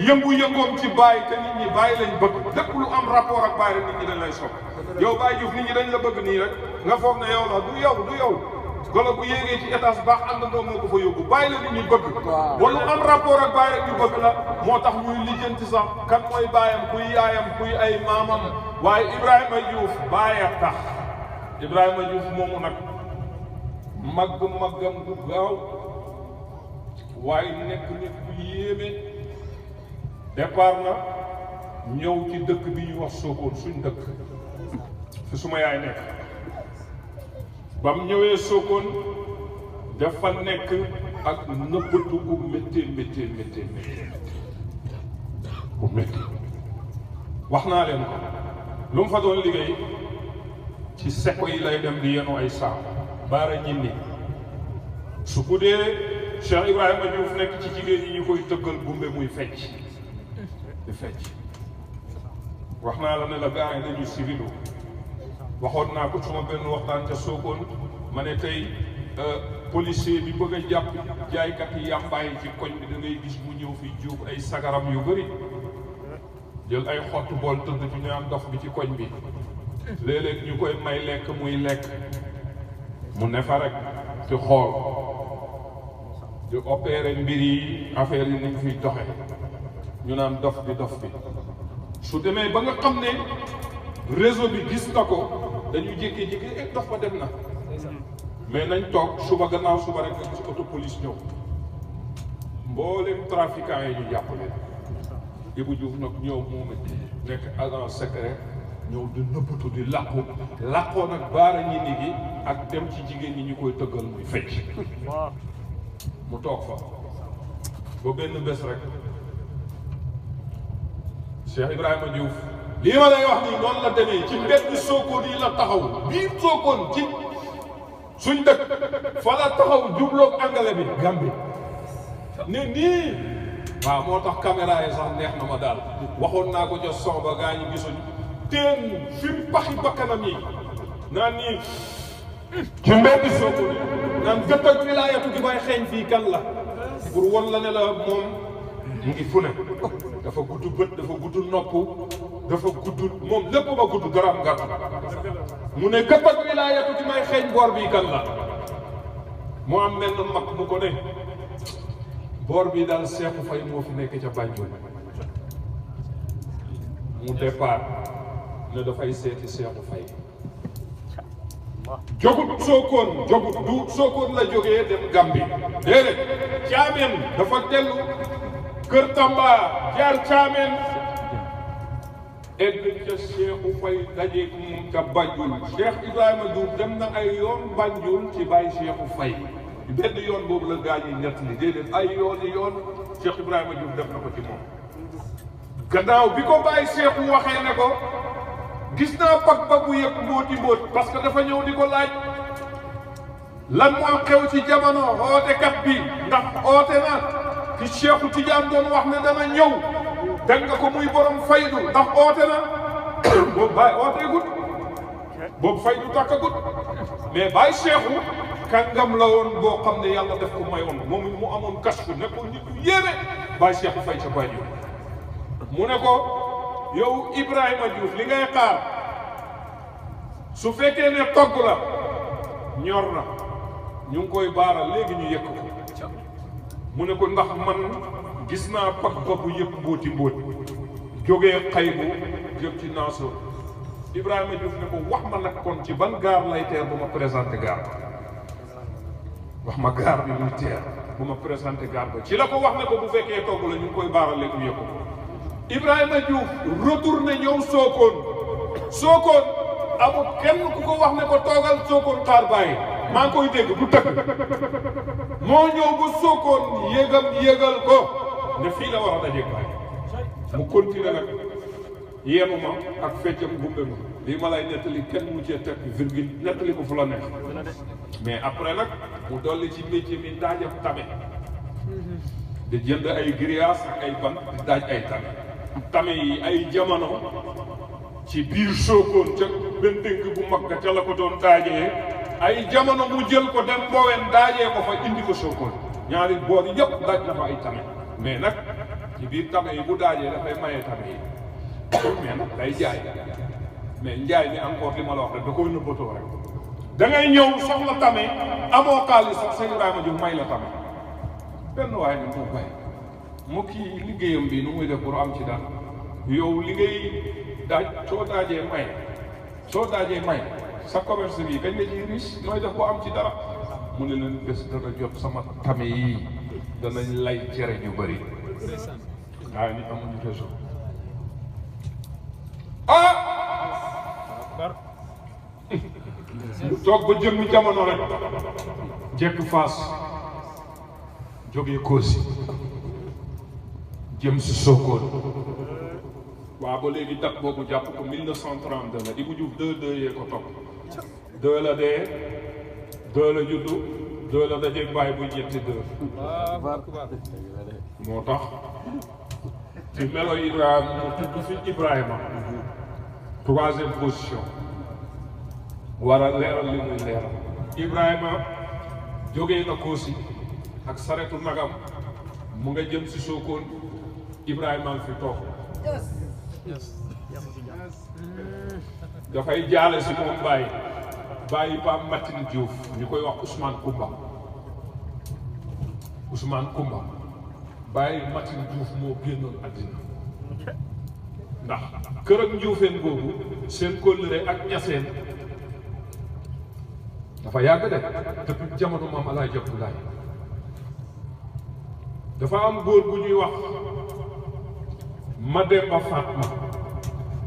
yëngu-yëngoom ci bàyyi te nit ñi bàyyi lañ bëgg lépp lu am rapport ak bàyyi rek nit ñi dañ lay sopp yow Baye Diouf nit ñi dañ la bëgg nii rek nga foog ne yow la du yow golo bu yéegee ci étage baax ànd ndoom moo ko fa yóbbu bàyyi la nit ñi bëgg wala am rapport ak bàyyi rek ñu bëgg la moo tax ñuy lijjanti sax kan mooy baayam kuy yaayam kuy ay maamam waaye Ibrahima Diouf bàyyi a tax Ibrahima Diouf moomu nag maggam gu gaaw waaye nekk nit ku yéeme départ na ñëw ci dëkk bi ñu wax Sokone suñ dëkk fi suma yaay nekk ba mu ñëwee Sokone dafa nekk ak nëbbatu bu métti bu métti wax naa leen ko lu mu fa doon liggéey ci seko yi lay dem di yenu ay saam baara ñindi su ko dee Cheikh Ibrahima Diouf nekk ci jigéen ñi ñu koy tëggal gumbe muy fecc di fecc wax naa la ne la gars yi dañu civilu waxoon naa ko suma benn waxtaan ca Sokone ma ne tey policier bi bëgg a jàpp jaaykat yi yàmbaay ci koñ bi da ngay gis mu ñëw fi jóob ay sagaram yu bëri jël ay xottu bool tëdd ci ñu am dox bi ci koñ bi léeg-léeg ñu koy may lekk muy lekk mu ne fa rek ci xool di opérer mbir yi affaire yi ni fiy doxe ñu naan dof bi su demee ba nga xam ne réseau bi gis na ko dañuy jékkee-jékkee dof ba dem na mais nañ toog suba gannaaw suba rek ci auto police ñëw mboolem trafiquant yi ñu jàpp leen Ibou Diouf nag ñëw moom nekk agent secret ñëw di nëbbatu di làqoo nag baara ñi ni gi ak dem ci jigéen ñi ñu koy tëggal muy fecc mu toog fa ba benn bés rek Cheikh Ibrahima Diouf lii ma lay wax nii noonu la demee ci mbedd Sokone yi la taxaw biir Sokone ci suñ dëkk fa la taxaw jubloog angale bi Gambie ne nii waaw moo tax caméra yi sax neex na ma daal waxoon naa ko ca son ba gaa ñi gisuñ teen fi mu paxi bakkanam yi naan nii ci mbedd Sokone naan gët ak wilaayatu gi bay xeeñ fii kan la pour won la ne la moom mu ngi fu ne dafa gudd bët dafa gudd nopp dafa gudd moom lépp ba gudd garam gàtt mu ne gët ak wilaayatu gi may xeeñ boor bii kan la mu am mel na mag mu ko ne boor bii daal Seexu Fay moo fi nekk ca Banjul mu départ ne dafay seeti Seexu Fay jogut Sokone jogut du Sokone la jógee dem Gambie déedéet caameen dafa dellu Kër Tamba jaar Thiamène egg ca Cheikhou Faye dajeeg moom ca Banjul Cheikh Ibrahima Diouf dem na ay yoon Banjul ci bàyyi Cheikhou Faye benn yoon boobu la gaa ñi ñett li déedéet ay yoon Cheikh Ibrahima Diouf def na ko ci moom. gannaaw bi ko bàyyi Cheikhou waxee ne ko gis naa pag bu yëpp mbóot parce que dafa ñëw di ko laaj lan moo xew ci jamono ootekat bi ndax oote na ci Cheikhu Tidiane doon wax ne dana ñëw dégg nga ko muy borom faydu ndax oote na boobu bàyyi ooteegut boobu faydu tàkkagut mais bàyyi Cheikhou kàngam la woon boo xam ne yàlla def ko mayoon moom mu amoon kasku nekkoon nit ku yéeme bàyyi Cheikhou Faye ca Banjul mu ne ko yow Ibrahima Diouf li ngay xaar su fekkee ne togg la ñor na ñu ngi koy baaral léegi ñu yëkk ko mu ne ko ndax man gis naa pag bu yëpp mbóot jógee Xaybu jëm ci Naaso Ibrahima Diouf ne ko wax ma nag kon ci ban gaar lay teer bu ma présenté gaar wax ma gaar bi muy teer bu ma présenté gaar ba ci la ko wax ne ko bu fekkee togg la ñu ngi koy baaral léegi ñu yëkk ko Ibrahima Diouf retourné ñëw Sokone amul kenn ku ko wax ne ko toogal Sokone xaar bàyyi maa ngi koy dégg du tëgg moo ñëw ba Sokone yëgal ko ne fii la war a dajeeg bàyyi mu continué nag yéemu ma ak feccam gumbe ma lii ma lay nettali kenn mu cee teg virgule nettali ko fu la neex mais après nag mu dolli ci métier mi daajam tame di jënd ay grillage ak ay ban di daaj ay tame yi ay jamono ci biir Sokone ca benn dënk bu mag ca la ko doon daajee ay jamono mu jël ko dem Mbowen daajee ko fa indi ko Sokone ñaari boor yëpp daaj na fa ay tame mais nag ci biir tame yi bu daajee dafay maye tame yi mais nag day jaay mais njaay mi encore li ma la wax rek da koy nëbbatoo rek da ngay ñëw soxla tame amoo xaalis sax Sëñ Ibrahima Diouf may la tame benn waaye ne mu bay mu kii liggéeyam bi nu muy def pour am ci dara yow li ngay daaj soo daajee may sa commerce bi kañ la ciy riche nooy def boo am ci dara mu ne leen bés dana jot sama tame yi danañ lay cere ñu bëri waaye nit amuñu réseau toog ba jëmmi jamono rek jekk Fass jógee Koosi jëm si Sokone waaw ba léegi date boobu jàpp ko 1932 la Ibou Diouf 2 yee ko topp 2 la dee 2 la juddu 2 la dajeeg bàyyi buy ñetti 2 moo tax ci melo Ibrahima mu tudd fi Ibrahima 3e position war a leeral li muy leeral Ibrahima jógee na Koosi ak saretu nagam mu nga jëm si Sokone Ibrahima fi toog dafay jaale si moom bàyyi Pape Matin Diouf ñu koy wax Ousmane Koumba bàyyi Matin Diouf moo génnoon àddina ndax kër ak Njuufeen boobu seen kóllëre ak ñaseen dafa yàgg de depuis jamono maam Alaaji Abdoulaye dafa am góor bu ñuy wax Mademba Fatma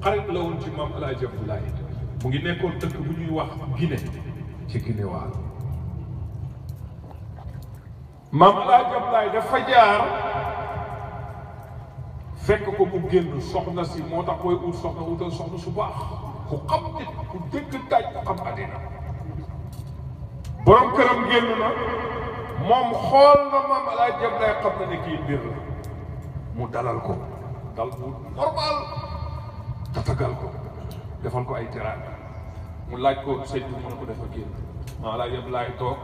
xarit la woon ci maam Alaaji Abdoulaye mu ngi nekkoon dëkk bu ñuy wax Guinée ci Guinée waalo maam Alaaji Abdoulaye dafa jaar fekk ko mu génn soxna si moo tax booy ut soxna utal soxna su baax ku xam nit ku dëgg daaj ku xam àddina borom këram génn na moom xool na maam Alaaji Abdoulaye xam na ne kii mbir la mu dalal ko dal bu normal tatagal ko defal ko ay teraanga mu laaj ko sëñ bi mën a ko defa génn maam Alaaji Abdoulaye toog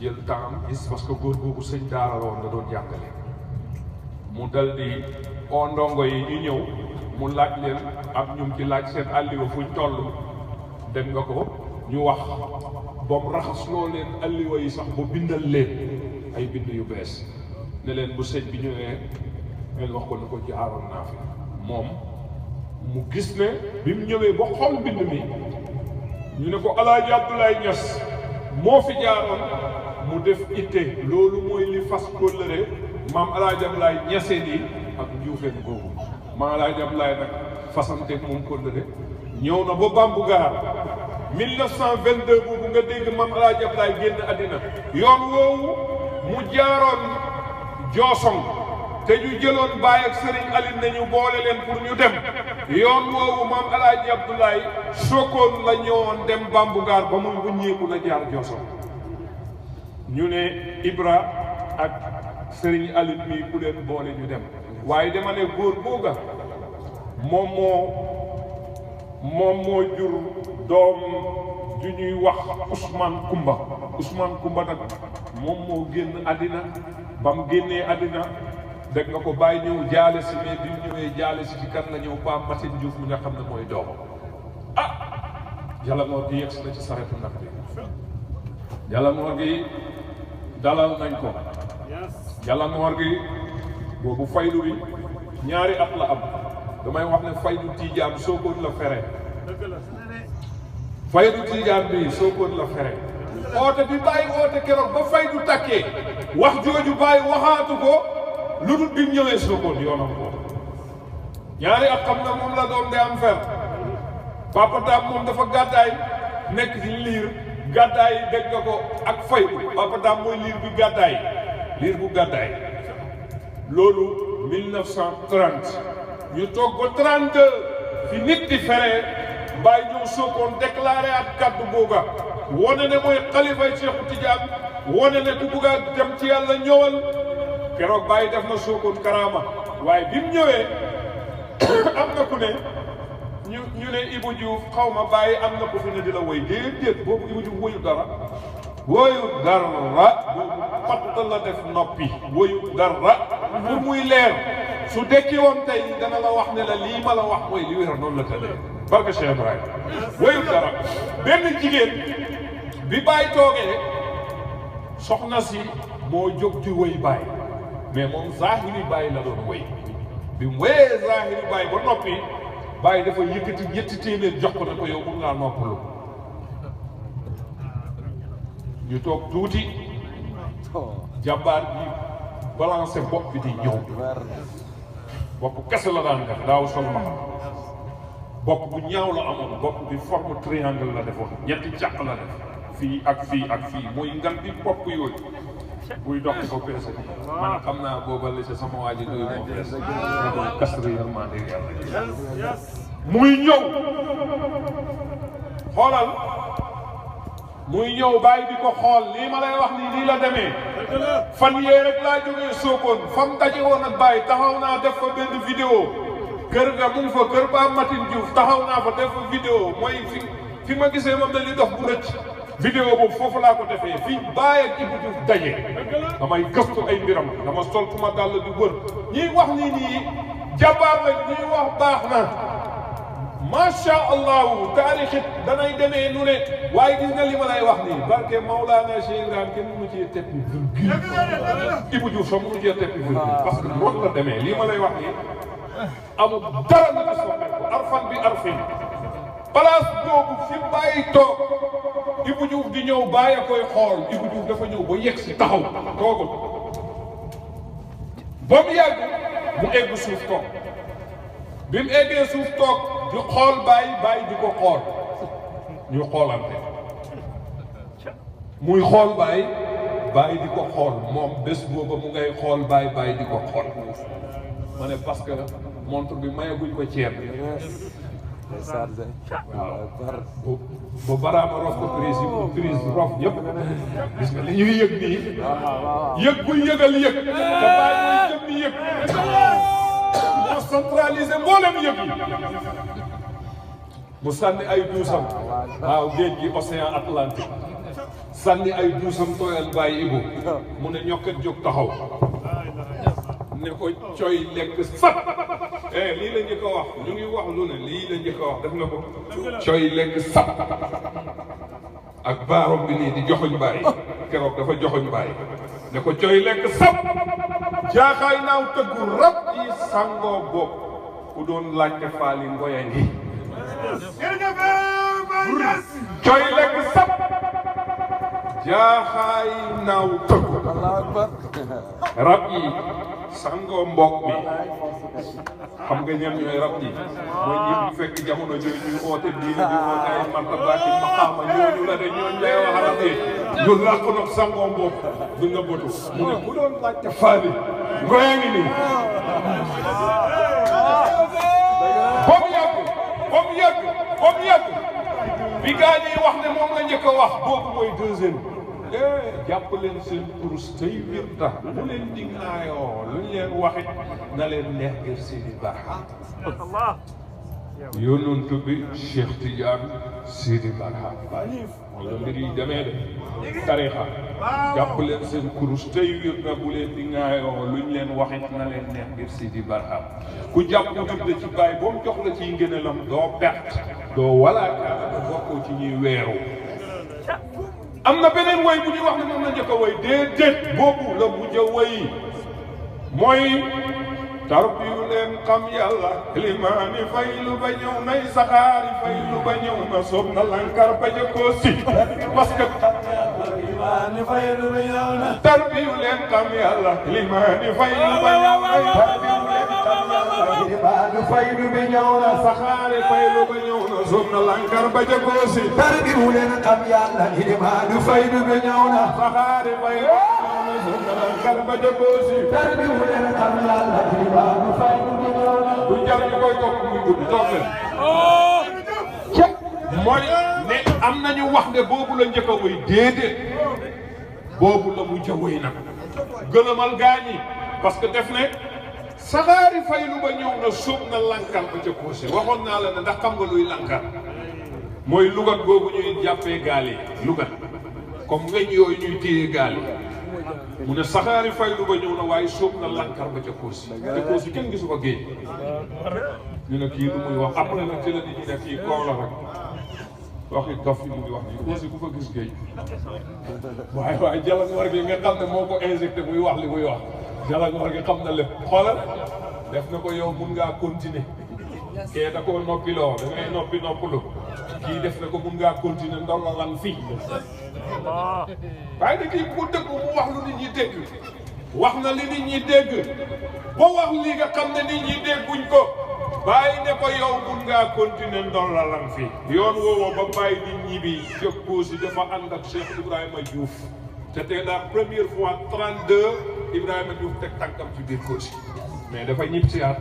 jël temps gis parce que góor googu sëñ daara la woon da doon jàngale mu dal di oo ndongo yi ñu ñëw mu laaj leen ak ñum ci laaj seen alliwa fuñ toll dégg nga ko ñu wax ba mu raxasloo leen alliwa yi sax ba bindal leen ay bind yu bees ne leen bu sëñ bi ñëwee ngeen wax ko ne ko jaaroon naa fi moom mu gis ne bi mu ñëwee ba xool mbind mi ñu ne ko Alaaji Abdoulaye Niass moo fi jaaroon mu def itte loolu mooy li fas kóllëre maam El Hadj Abdoulaye ñeseen yi ak njuufeen googu maam El Hadj Abdoulaye nag fasanteeg moom kóllëre ñëw na ba Bambougar 1922 boobu nga dégg maam El Hadj Abdoulaye génn àddina yoon woowu mu jaaroon Joosong te ñu jëloon Baye ak Serigne Aline nañu boole leen pour ñu dem yoon woowu maam El Hadj Abdoulaye Sokone la ñëwoon dem Bambougar ba muy wuññeeku la jaar Joosong ñu ne Ibra ak Serigne Aline mii ku leen boole ñu dem waaye dama ne góor googa moom moo jur doom ju ñuy wax Ousmane Kumba nag moom moo génn àddina ba mu génnee àddina dégg nga ko bàyyi ñëw jaale si mais bi mu ñëwee jaale si ci kan la ñëw Pa Matin Diouf mi nga xam ne mooy doom Jalamoor gi yegg si na ci saretu nag bi Jalamoor gi dalal nañ ko Jalamoor gi boobu faydu bi ñaari at la am damay wax ne faydu Tiijaan Sokone la fere faydu Tiijaan bi Sokone la fere oote bi bàyyi oote keroog ba faydu takkee wax jooju bàyyi waxaatu ko lu dul bi mu ñëwee Sokone yoonam ko ñaari at xam na moom la doom de am fer Papa Dame moom dafa gàddaay nekk ci liir gàddaay dégg nga ko ak faydu Papa Dame mooy liir bi gàddaay liir bu gàddaay loolu 1930 ñu toog ba 32 fi nit di feree Baye ñëw Sokone déclaré at kàddu googa wone ne mooy xalifay Cheikhu Tidiane wone ne ku bugg a dem ci yàlla ñëwal keroog Baye def na Sokone karaama waaye bi mu ñëwee am na ku ne ñu ne Ibou Diouf xaw ma Baye am na ko fi ne di la woy déedéet boobu Ibou Diouf woyu dara boobu patt la def noppi woyu dara pour muy leer su dekki woon tey dana la wax ne la lii ma la wax mooy li wér noonu la tëddee barke Cheikh Ibrahima woyu dara benn jigéen bi Baye toogee soxna si moo jóg di woy Baye mais moom zahiri Baye la doon woy bi mu woyee zahiri Baye ba noppi Baye dafa yëkkati ñetti téeméer jox ko ne ko yow mun ngaa noppalu ñu toog tuuti jàmbaar bi balancé bopp bi di ñëw bopp kese la daan def daaw sol ma bopp bu ñaaw la amoon bopp bi forme triangle la defoon ñetti càq la def fii ak fii mooy ngan bi bopp yooyu buy dox ko peese bi man xam naa booba la ci sama waa ji doy moo fees quatrièmement de yàlla muy ñëw xoolal muy ñëw Baye di ko xool lii ma lay wax nii lii la demee fan yee rek laa jógee Sokone fam daje woon ak Baye taxaw naa def fa benn vidéo kër ga mu ngi fa kër Pa Matin Diouf taxaw naa fa def fa vidéo mooy fi ma gisee moom la li dox bu rëcc vidéo boobu foofu laa ko defee fii Baye ak Ibou Diouf daje damay gëstu ay mbiram dama sol suma dàll di wër ñiy wax nii jàmbaar la ñiy wax baax na macha allahu taarix it danay demee nu ne waaye gis nga li ma lay wax nii barke Maulana Cheikh Ibrahima kenn mënu cee teppi virgule Ibou Diouf sax mënu cee teppi virgule parce que noonu la demee lii ma lay wax nii amul dara lu ci soppeeku arfan bi arfin place boobu fi Baye toog Ibou Diouf di ñëw Baye a koy xool Ibou Diouf dafa ñëw ba yegg si taxaw toogul ba mu yàgg mu egg suuf toog bi mu eggee suuf toog di xool Baye di ko xool ñu xoolante muy xool Baye di ko xool moom bés booba mu ngay xool Baye di ko xool ma ne parce que montre bi mayaguñ ko ceeb waaw ba baraama rof ko prise rof ñëpp gis nga li ñuy yëg nii yëg buy yëgal yëg te Baye mooy jëm ni yëg moo centralisé mboolem yëg yi mu sànni ay duusam waaw géej gi océan Atlantique sànni ay duusam tooyal Baye Ibou mu ne ñokkat jóg taxaw ne ko coy lekk sap lii la njëkk a wax ñu ngi wax lu ne lii la njëkk a wax def na ko coy lekk sap ak baarom bi nii di joxoñ Baye keroog dafa joxoñ Baye ne ko coy lekk sap jaaxaay naaw tëggu rab yi sangoo bopp ku doon laajte faali ngoya ngi coy lekk sap jaaxaay naaw tëggu rab yi sangoo mbokk mi xam nga ñan ñooy rab yi mooy ñi ñu fekk jamono jooju ñuy oote diine di oote ay martabaati maqaama ñooñu la de ñooñu lay wax rab yi ñu làq nag sangoo mbokk du nga bëtu mu ne ku doon laajte faali ngoye ngi nii comme yàgg bi gaa ñi wax ne moom la njëkk a wax boobu mooy deuxième jàpp leen seen kurus tey wirda bu leen di ŋaayoo lu ñu leen waxit na leen neex ngir Sidi Barham yonent bi Cheikh Tidiane Sidi Barham moom la mbir yi demee de tarixa jàpp leen seen kurus tey wirda bu leen di ŋaayoo lu ñu leen waxit na leen neex ngir Sidi Barham ku jàpp wirda ci bàyyi ba mu jox la ciy ngëneelam doo perte doo walaakaana da bokkoo ci ñuy weeru am na beneen woy bu ñuy wax ne moom la njëkk a woy déedéet boobu la mujj a woy mooy tarbiyu leen xam yàlla limaani faylu ba ñëw nay saxaari faylu ba ñëw na soob na lankar ba jëkkoo si parce que limaani faylu ba ñëw na tarbiyu leen xam yàlla limaani faylu ba ñëw nay tarbiyu leen xam yàlla limaani faylu ba ñëw na saxaari faylu ba ñëw na soob na lankar ba jëkkoo si tarbiyu leen xam yàlla limaani faylu ba ñëw na saxaari faylu ba jëkkoo si tarbiyu leen xam yàlla bu jar ñu koy topp muy gudd toog leen mooy ne am nañu wax ne boobu la njëkk a wëy déedéet boobu la mujj a wëy nag gëlëmal gaañi parce que def ne saxaari faylu ba ñëw na sóob na lankar ba ca koose waxoon naa la ne ndax xam nga luy lankar mooy lugat boobu ñuy jàppee gaal yi lugat comme weñ yooyu ñuy téye gaal yi mu ne saxaari faylu ba ñëw na waaye sóob na lankar ba ca Koosi te Koosi kenn gisu ko géej ñu ne kii lu muy wax après nag ci la nit ñi ne kii koow la rek waxi dof yi mu ngi wax nii Koosi ku fa gis géej waaye Jalangoor gi nga xam ne moo ko injecté muy wax li muy wax Jalangoor gi xam na lépp xoolal def na ko yow mun ngaa continuer kee da koo noppiloo da ngay noppi noppalu kii def na ko mun ngaa continuer ndongo lan fii waaye da kii bu dëgg mu wax lu nit ñi dégg wax na li nit ñi dégg ba wax lii nga xam ne nit ñi dégguñ ko bàyyi ne ko yow mun ngaa continuer ndol la lan fi yoon woowo ba bàyyi nit ñi bi jóg Koosi dafa ànd ak Cheikh Ibrahima Diouf c'était la première fois 32 Ibrahima Diouf teg tànkam ci biir Koosi mais dafa ñib si at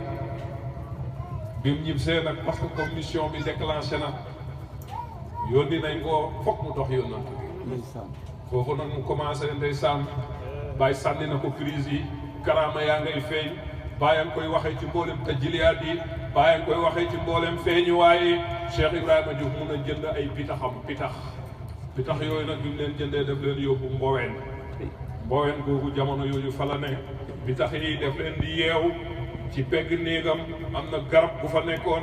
bi mu ñib see nag parce que comme mission bi déclenché na yónni nañ ko foog mu dox yónnant bi foofu nag mu commencé ndeysaan bàyyi sànni na ko crise yi karaama yaa ngay feeñ bàyyi nga koy waxee ci mboolem tajiliyaat yi bàyyi nga koy waxee ci mboolem feeñu waaye Cheikh Ibrahima Diouf mun a jënd ay pitax yooyu nag bi mu leen jëndee def leen yóbbu mboween googu jamono yooyu fa la ne pitax yi def leen di yeew ci pegg néegam am na garab bu fa nekkoon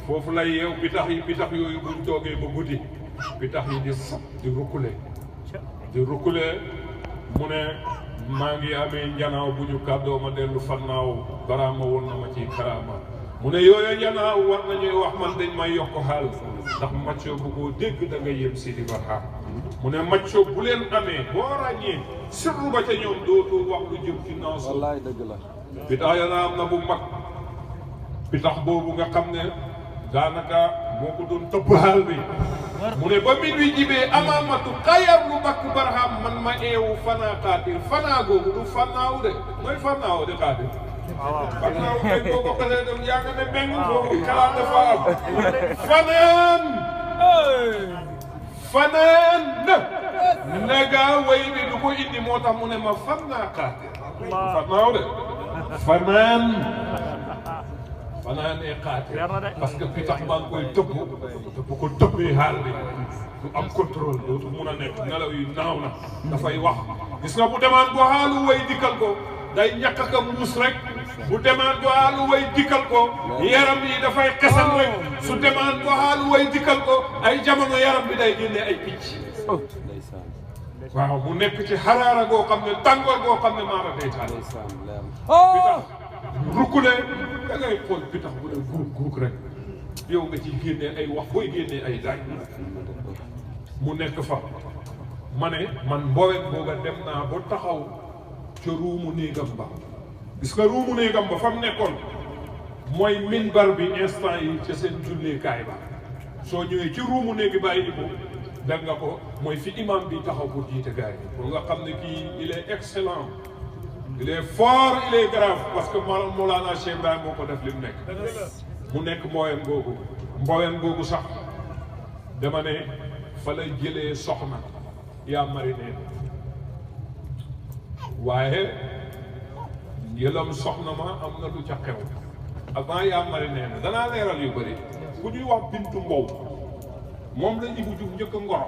foofu lay yeew pitax yooyu buñ toogee ba guddi pitax yi di sab di rukkule mu ne maa ngi amee njanaaw bu ñu kàddoo ma dellu fannaaw baraama woon na ma ci karaama mu ne yooyu njanaaw war nañuy wax man dañ may yokk xaal ndax macco bu ko dégg da nga yem Sidi Barham mu ne macco bu leen amee boo ràññee sirru ba ca ñoom dootul wax lu jëm ci naasu wallaay dëgg la pitax ya na am na bu mag pitax boobu nga xam ne daanaka moo ko doon tëbb xaal bi mu ne ba min wi jibee amaamatu xayar lu bakk Barham man ma eewu fanaa xaatir fanaa googu du fannaaw de mooy fannaaw de xaatir fannaaw kay boo ko xasee dem yaa nga ne meng foofu xalaat dafa am fanaan na nagaa way bi du ko indi moo tax mu ne ma fannaa xaatir fannaaw de fanaanee xaatir parce que pitax baa ngi koy tëbb te bu ko tëbbee xaal bi du am contrôle dootu mun a nekk nelaw yi naaw na dafay wax gis nga bu demaan bu xaalu way dikkal ko day ñàkk ka muus rek bu demaan bu xaalu way dikkal ko yaram yi dafay xesan rek su demaan bu xaalu way dikkal ko ay jamono yaram bi day génne ay picc waaw mu nekk ci xaraara goo xam ne tàngoor goo xam ne maara day taal pitax rukkule da ngay xool pitax bu ne guuk rek yow nga ciy génnee ay wax booy génnee ay daaj mu nekk fa ma ne man mboween booga dem naa ba taxaw ca ruumu néegam ba gis nga ruumu néegam ba fa mu nekkoon mooy minbar bi instant yi ca seen julleekaay ba soo ñëwee ci ruumu néegi bàyyi Ibou dégg nga ko mooy fi imam bi taxaw pour jiite gars yi pour nga xam ne kii il est excellent il est fort il est grave parce que Mawlana Cheikh Ibrahima moo ko def li mu nekk mu nekk mbooyeen googu sax dama ne fa la jëlee soxna yaa mari neen waaye yëlam soxna ma am na lu ca xew avant yaa mari neen danaa leeral yu bëri ku ñuy wax Bintu Mbow moom la Ibou Diouf njëkk a ngoro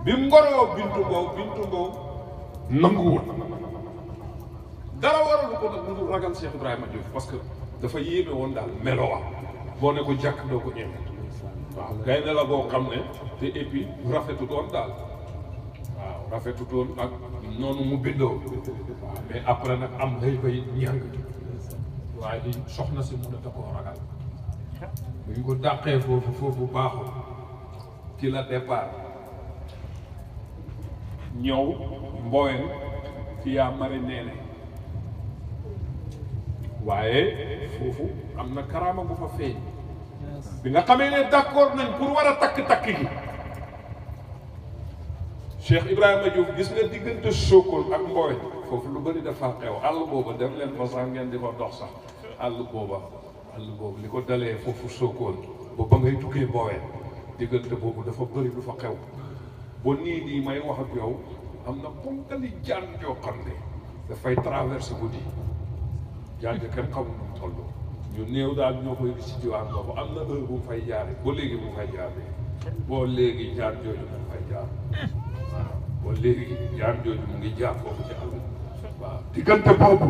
bi mu ngoroo Bintu Mbow nanguwul dara waralu ko nag lu ragal Cheikh Ibrahima Diouf parce que dafa yéeme woon daal melowa boo ne ko jàkk doo ko ñeme waaw gaynde la boo xam ne te et puis rafetu doon daal waaw rafetu doon ak noonu mu bindoo waaw mais après nag am lay bay ñàng waaye di soxna si mun a ta koo ragal buñ ko dàqee foofu baaxul ci la départ ñëw mbooyen ci yaa mari neene waaye foofu am na karaama bu fa feeñ bi nga xamee ne d'accord nañ pour war a takk gi Cheikh Ibrahima Diouf gis nga diggante Sokone ak mbooyen foofu lu bëri dafa xew àll booba dem leen fa sax ngeen di ko dox sax àll boobu li ko dalee foofu Sokone ba ngay tukkee mbooyen diggante boobu dafa bëri lu fa xew ba nii may wax ak yow am na ponkali jaan joo xam ne dafay traversé guddi jaan ja kenn xamul nu mu toll ñu néew daal ñoo koy gis ci diwaan boobu am na heure bu mu fay jaare ba léegi mu fay jaare boo léegi jaan jooju mu fay jaar waaw ba léegi jaan jooju mu ngi jaar foofu ci àll waaw diggante boobu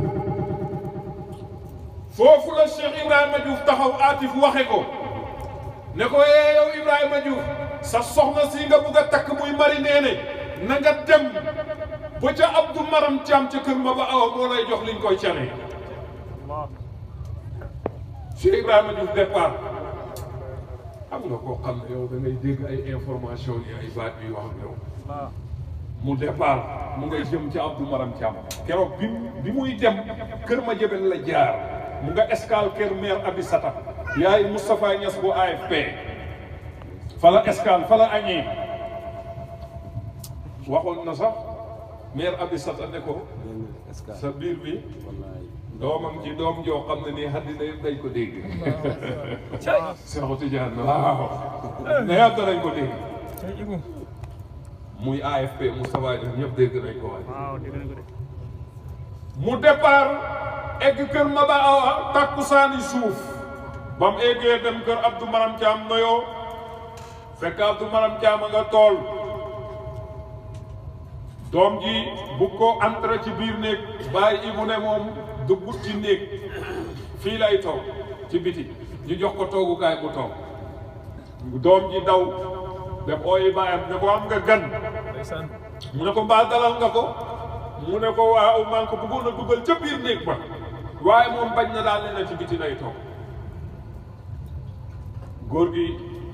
foofu la Cheikh Ibrahima Diouf taxaw Atif waxe ko ne ko yow Ibrahima Diouf sa soxna si nga bugg a takk muy mari neene na nga dem ba ca Abdou Maram Thiam ca kër ma ba awa moo lay jox liñ koy cane Cheikh Ibrahima Diouf départ am nga koo xam ne yow da ngay dégg ay information yi ay baat yu wax ak yow mu départ mu ngay jëm ca Abdou Maram Thiam keroog bi muy dem kër ma jëbel la jaar mu nga escale kër maire Abisata yaay Moustapha Niass bu AFP fa la escale fa la añee waxoon na sax maire Abisata ne ko sa biir bi doomam ci doom joo xam ne nii àddina yëpp dañ ko dégg Seexu Tijaan waaw ne yàgg dañ ko dégg muy AFP Moustapha Niass ñëpp dégg nañ ko waaye mu départ egg kër Maba Awa takkusaani suuf ba mu eggee dem kër Abdou Maram Thiam noyoo fekk Abdou Maram Thiam nga tool doom ji bu ko entré ci biir néeg bàyyi Ibou ne moom duggut ci néeg fii lay toog ci biti ñu jox ko toogukaay bu toog doom ji daw dem ooyi bàyyam ne ko am nga gan mu ne ko mbaa dalal nga ko mu ne ko waaw maa ngi ko bëggoon a dugal ca biir néeg ba waaye moom bañ na daal ne na ci biti lay toog góor gi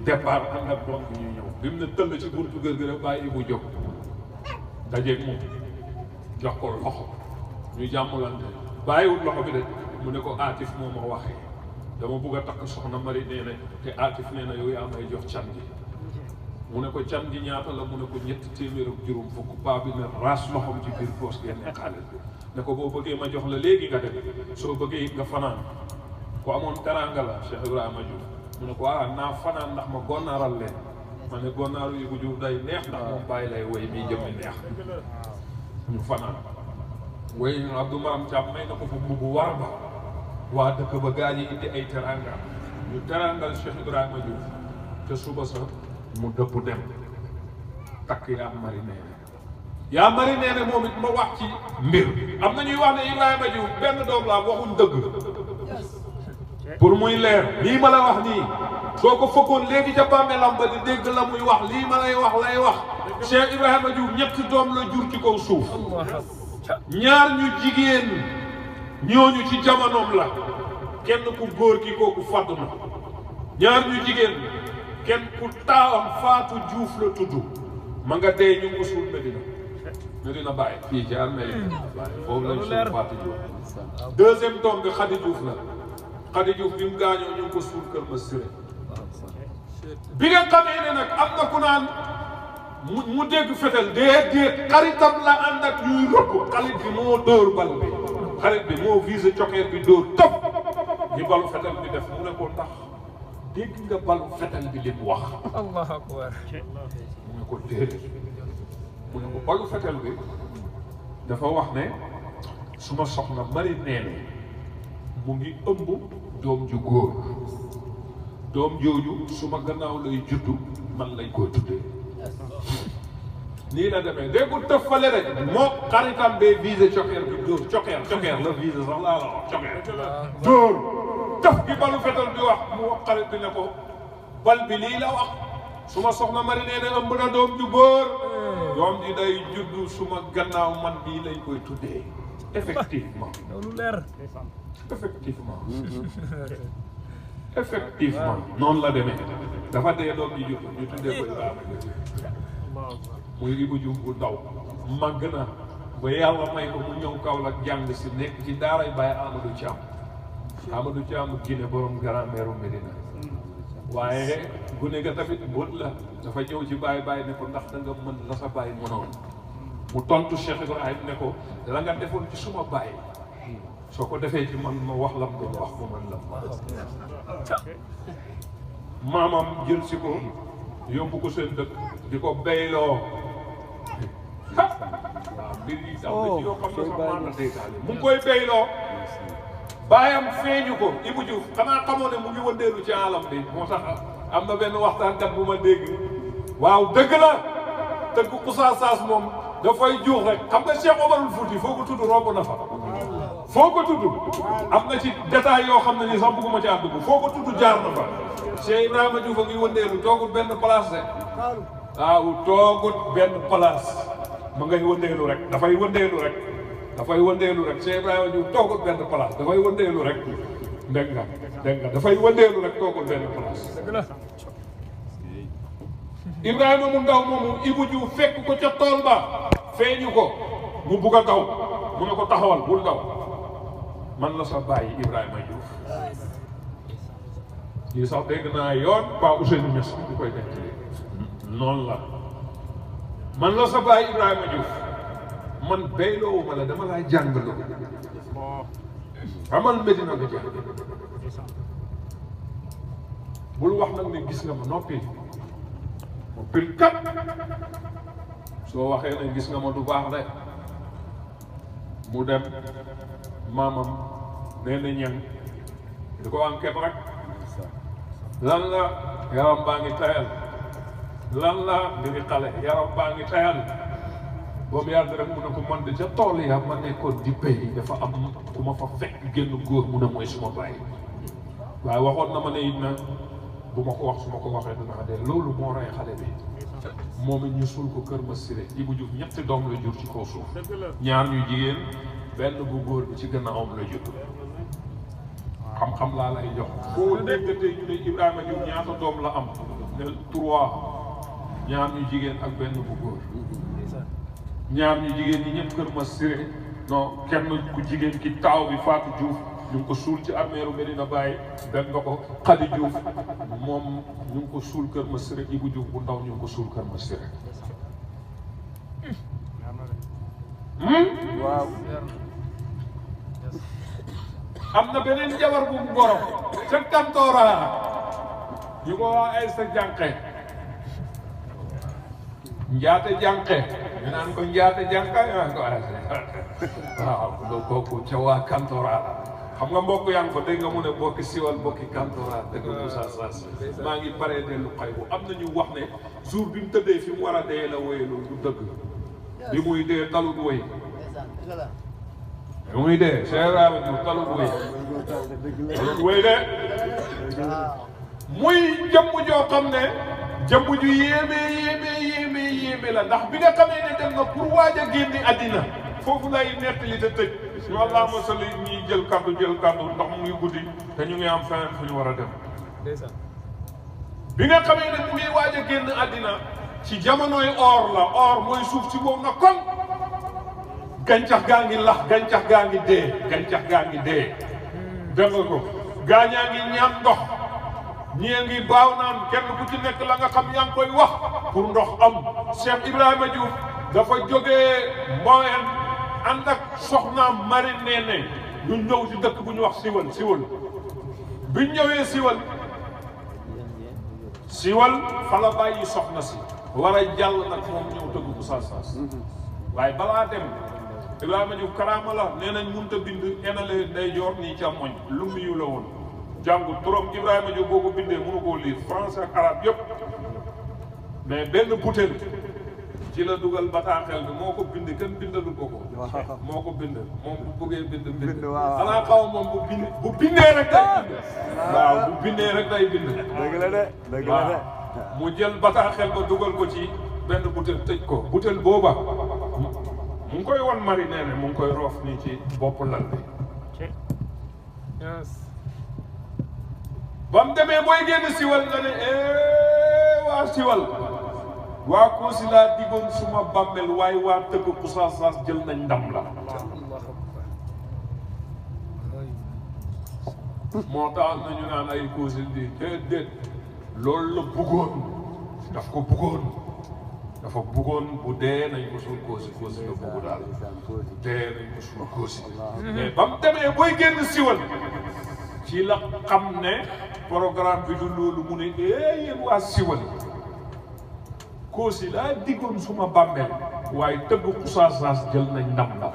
départ ànd ak doom bi ñuy ñëw bi mu ne tëll ci buntu kër gi rek bàyyi Ibou jóg dajeeg moom jox ko loxo ñu jàmmulante bàyyiwul loxo bi de mu ne ko Atif moo ma waxee dama bugg a takk soxna Mari nee na te Atif nee na yow yaa may jox can gi mu ne ko can gi ñaata la mu ne ko 700 fukk paa bi ne raas loxom ci biir poos génne xaalis bi ne ko boo bëggee ma jox la léegi nga dem soo bëggee it nga fanaan ku amoon teranga la Cheikh Ibrahima Diouf mu ne ko naa fanaan ndax ma gonnaaral leen ma ne gonnaaru Ibou Diouf day neex ndax moom bàyyi lay woy miy jëmmi neex ñu fanaan woy Abdou Maram Thiam may na ko fa mbubu war ba waa dëkk ba gaa ñi indi ay teranga ñu terangal Cheikh Ibrahima Diouf te suba sa mu dëpp dem takk yaa mari neene moom it ma wax ci mbir am na ñuy wax ne Ibrahima Diouf benn doom laa waxuñ dëgg pour muy leer lii ma la wax nii soo ko fëkkoon léegi ca bàmmeelam ba di dégg la muy wax lii ma lay wax Cheikh Ibrahima Diouf ñetti doom la jur ci kaw suuf ñaar ñu jigéen ñooñu ci jamonoom la kenn ku góor ki kooku fàddu na ñaar ñu jigéen kenn ku taawam Faatu Juuf la tudd ma nga dee ñu ngi ko suul Medina Medina Baye fii ci armée foofu lañ suul Fatou Diouf deuxième doom bi Khady Diouf la Khady Diouf bi mu gaañoo ñu ngi ko suul Kër Massiré bi nga xamee ne nag am na ku naan mu dégg fetal déedéet xaritam la ànd ak yuy rëbb xarit bi moo dóor bal bi xarit bi moo visé cokkeer bi dóor topp ñi balu fetal bi def mu ne ko ndax dégg nga balu fetal bi li mu wax
Allahu akbar
mu ne ko déedéet mu ne ko balu fetal bi dafa wax ne suma soxna mari neene mu ngi ëmb doom ju góor doom jooju suma gannaaw lay juddu man lañ koy tuddee nii la demee déggul tëf fale rek moo xaritam bee visé cokkeer bi dóor cokkeer la visé sax laa la wax cokkeer dóor tëf gi balu fetal bi wax mu wax xarit bi ne ko bal bi lii la wax suma soxna mari nee na ëmb na doom ju góor doom ji day juddu suma gannaaw man bii lañ koy tuddee effectivement
loolu leer
effectivement noonu la demee dafa dee doom ji juddu ñu tuddee ko Ibrahima muy Ibou Diouf bu ndaw màgg na ba yàlla may ko mu ñëw Kaolack jàng si nekk ci daaray Baye Amadou Thiam Guinée borom grand-mère Médina waaye gune ga tamit mbóot la dafa ñëw ci Baye ne ko ndax da nga mën la sa Baye mënoon mu tontu Cheikh Ibrahim ne ko la nga defoon ci suma Baye soo ko defee ci man ma wax lam doon wax ko man la maamam jël si ko yóbbu ko seen dëkk di ko béyloo waaw mbir yi daw na ci yoo xam ne sax maana détaillé mu ngi koy béyloo baayam feeñu ko Ibou Diouf xanaa xamoo ne mu ngi wëndeelu ci alam bi moo tax am na benn waxtaankat bu ma dégg waaw dëgg la tëgg Oussa Saas moom dafay juux rek xam nga Cheikh Omarul Fouti foo ko tudd romb na fa foo ko tudd am na ci détail yoo xam ne nii sax bëgguma ci àddu foo ko tudd jaar na fa Cheikh Ibrahima Diouf a ngi wëndeelu toogul benn place de waaw toogul benn place ma ngay wëndeelu rek dafay wëndeelu rek Cheikh Ibrahima Diouf toogul benn place dafay wëndeelu rek dégg nga dafay wëndeelu rek toogul benn place Ibrahima mu ndaw moomu Ibou Diouf fekk ko ca tool ba feeñu ko mu bugg a daw mu ne ko taxawal bul daw man la sa bàyyi Ibrahima Diouf lii sax dégg naa yoon Pa Ousseynou Niass di koy nekk noonu la man la sa bàyyi Ibrahima Diouf man béyloowu ma la dama laa jàngaloo amal Medina nga jàng bul wax nag ne gis nga ma noppil kat soo waxee ne gis nga ma du baax de mu dem maamam nee na ñan di ko enquête rek lan la yaram baa ngi tayal lan la mi ngi xale yaram baa ngi tayal boobu yàgg rek mu ne ko man de ca tool ya ma nekkoon di béy dafa am ku ma fa fekk génn góor mu ne mooy suma bàyyi waaye waxoon na ma ne it na bu ma ko wax su ma ko waxee dinaa dee loolu moo rey xale bi moom it ñu suul ko Kër Massiré Ibou Diouf ñetti doom la jur ci kaw suuf ñaar ñu jigéen benn bu góor bi ci gannaawam la jur xam-xam laa lay jox foo déggatee ñu ne Ibrahima Diouf ñaata doom la am ne 3 ñaar ñu jigéen ak benn bu góor ñaar ñu jigéen ñi ñëpp Kër Massiré non kenn ku jigéen ki taaw bi Fatou Diouf ñu ngi ko suul ci armeeru Medina Baye dégg nga ko Khady Diouf moom ñu ngi ko suul Kër Massiré Ibou Diouf bu ndaw ñu ngi ko suul Kër Massiré
waaw
am na beneen jabar bu ngoro ca Kantoora ñu ko waa ay sa jànqe njaate jànqe ñu naan ko njaate jànqa ñu naan ko waaw doo kooku ca waa Kantoora xam nga mbokk yaa ngi fa dégg nga mu ne bokki siwal bokki Kantoora dëgg Moussa Sass maa ngi paree dellu xay bu am nañu wax ne jour bi mu tëddee fi mu war a dee la wéy loolu du dëgg bi muy dee talut wéy bi muy dee Cheikh Ibrahima Diouf talut wéy talut wéy de muy jëmm joo xam ne jëmm ju yéeme la ndax bi nga xamee ne dem nga pour waaj a génni àddina foofu lay nettali te tëj ñu Allahumma salli ñuy jël kaddu ndax mu ngi guddi te ñu ngi am feneen fu ñu war a dem bi nga xamee ne mu ngi waaj a génn àddina ci jamonoy or la or mooy suuf si boobu na kon gàncax gaa ngi lax gàncax gaa ngi dee gàncax gaa ngi dee dégg nga ko gaañaa ngi ñaan ndox ñii ngi baaw naan kenn ku ci nekk la nga xam yaa ngi koy wax pour ndox am Cheikh Ibrahima Diouf dafa jógee Mboyeen ànd ak soxnaam Marie Néné ñu ñëw ci dëkk bu ñu wax Siwal biñ ñëwee Siwal fa la bàyyi soxna si war a jàll nag moom ñëw tëgg bu saas waaye balaa dem Ibrahima Diouf karaama la nee nañ mënut a bind enale ndeyjoor nii càmmoñ lu mu yu la woon jàngu turam Ibrahima Diouf boo ko bindee mënu koo lire français ak arabe yëpp mais benn butéel ci la dugal bataaxel bi moo ko bind kenn bindalu ko moo ko bind moom bu bëggee bind xanaa xaw moom bu bindee rek day bind waaw bu bindee rek day bind
dëgg la de
mu jël bataaxel ba dugal ko ci benn butéel tëj ko butéel booba mu ngi koy won Marie Néné mu ngi koy roof nii ci bopp lal bi ba mu demee booy génn Siwal nga ne waa Siwal waa Kossy laa diggoon suma bàmmeel waaye waa tëgg Koussaas jël nañ ndam la moo tax nañu naan ay Kossy di déedéet loolu la bëggoon dafa bëggoon bu dee nañ ko suul Kossy la bëgg daal dee nañ ko suul Kossy mais ba mu demee booy génn Siwal ci la xam ne programme bi du loolu mu ne yéen waa Siwal Kossy laa diggoon suma bàmmeel waaye tëgg Koussaas jël nañ ndam la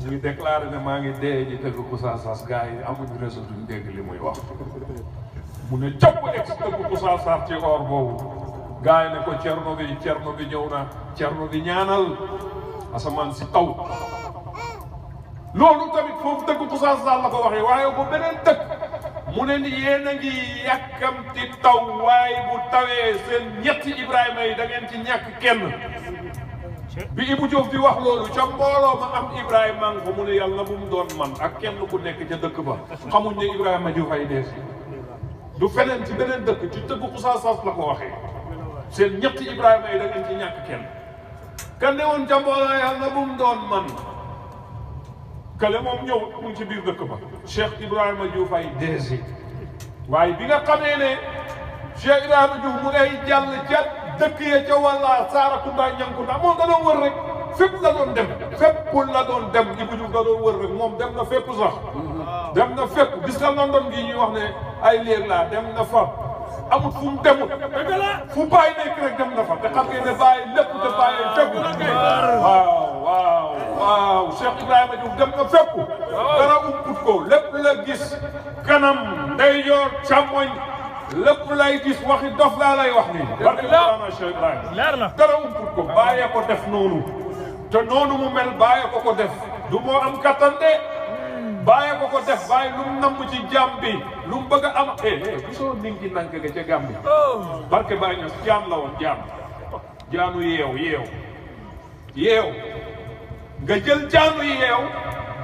ñu ngi déclaré ne maa ngi dee ji tëgg Koussaas gars yi amuñu réseau duñ dégg li muy wax mu ne copp ex tëgg Koussaas ci or boobu gars yi ne ko cerno bi ñëw na cerno bi ñaanal asamaan si taw loolu tamit foofu dëgg Koussaas la ko waxee waaye bu beneen dëkk mu ne ni yéen a ngi yàkkamti taw waaye bu tawee seen ñetti Ibrahima yi da ngeen ci ñàkk kenn bi Ibou Diouf di wax loolu ca mbooloo ma am Ibrahima nga mu ne yàlla bu mu doon man ak kenn ku nekk ca dëkk ba xamuñ ne Ibrahima Diouf ay dees du feneen ci beneen dëkk ci dëgg Koussaas la ko waxee seen ñetti Ibrahima yi da ngeen ci ñàkk kenn ka ne woon ca mbooloo yàlla bu mu doon man kale moom ñëw mu ngi ci biir dëkk ba Cheikh Ibrahima Diouf ay dees waaye bi nga xamee ne Cheikh Ibrahima Diouf mu ngay jàll ca dëkk ya ca walla Sarakunda Ñankunda moom da doon wër rek fépp la doon dem fépp la doon dem Ibou Diouf da doon wër rek moom dem na fépp sax dem na fépp gis nga London gi ñuy wax ne ay léeg laa dem na fa amut fu mu demut fu bàyyi nekk rek dem na fa te xam ngeen ne bàyyi lépp te bàyyi fépp waaw Cheikh Ibrahima Diouf dem na fépp dara umput ko lépp la gis kanam ndeyjoor càmmoñ lépp lay gis waxi dof laa lay wax nii barke Mawlana Cheikh Ibrahima dara umput ko bàyyee ko def noonu te noonu mu mel bàyyee ko def du moo am kattan de bàyyee ko def bàyyi lu mu namm ci jaam bi lu mu bëgg a am gisoo ninki nank ga ca gàm bi barke Baay Ñas jaam la woon jaanu yeew nga jël jaanu yeew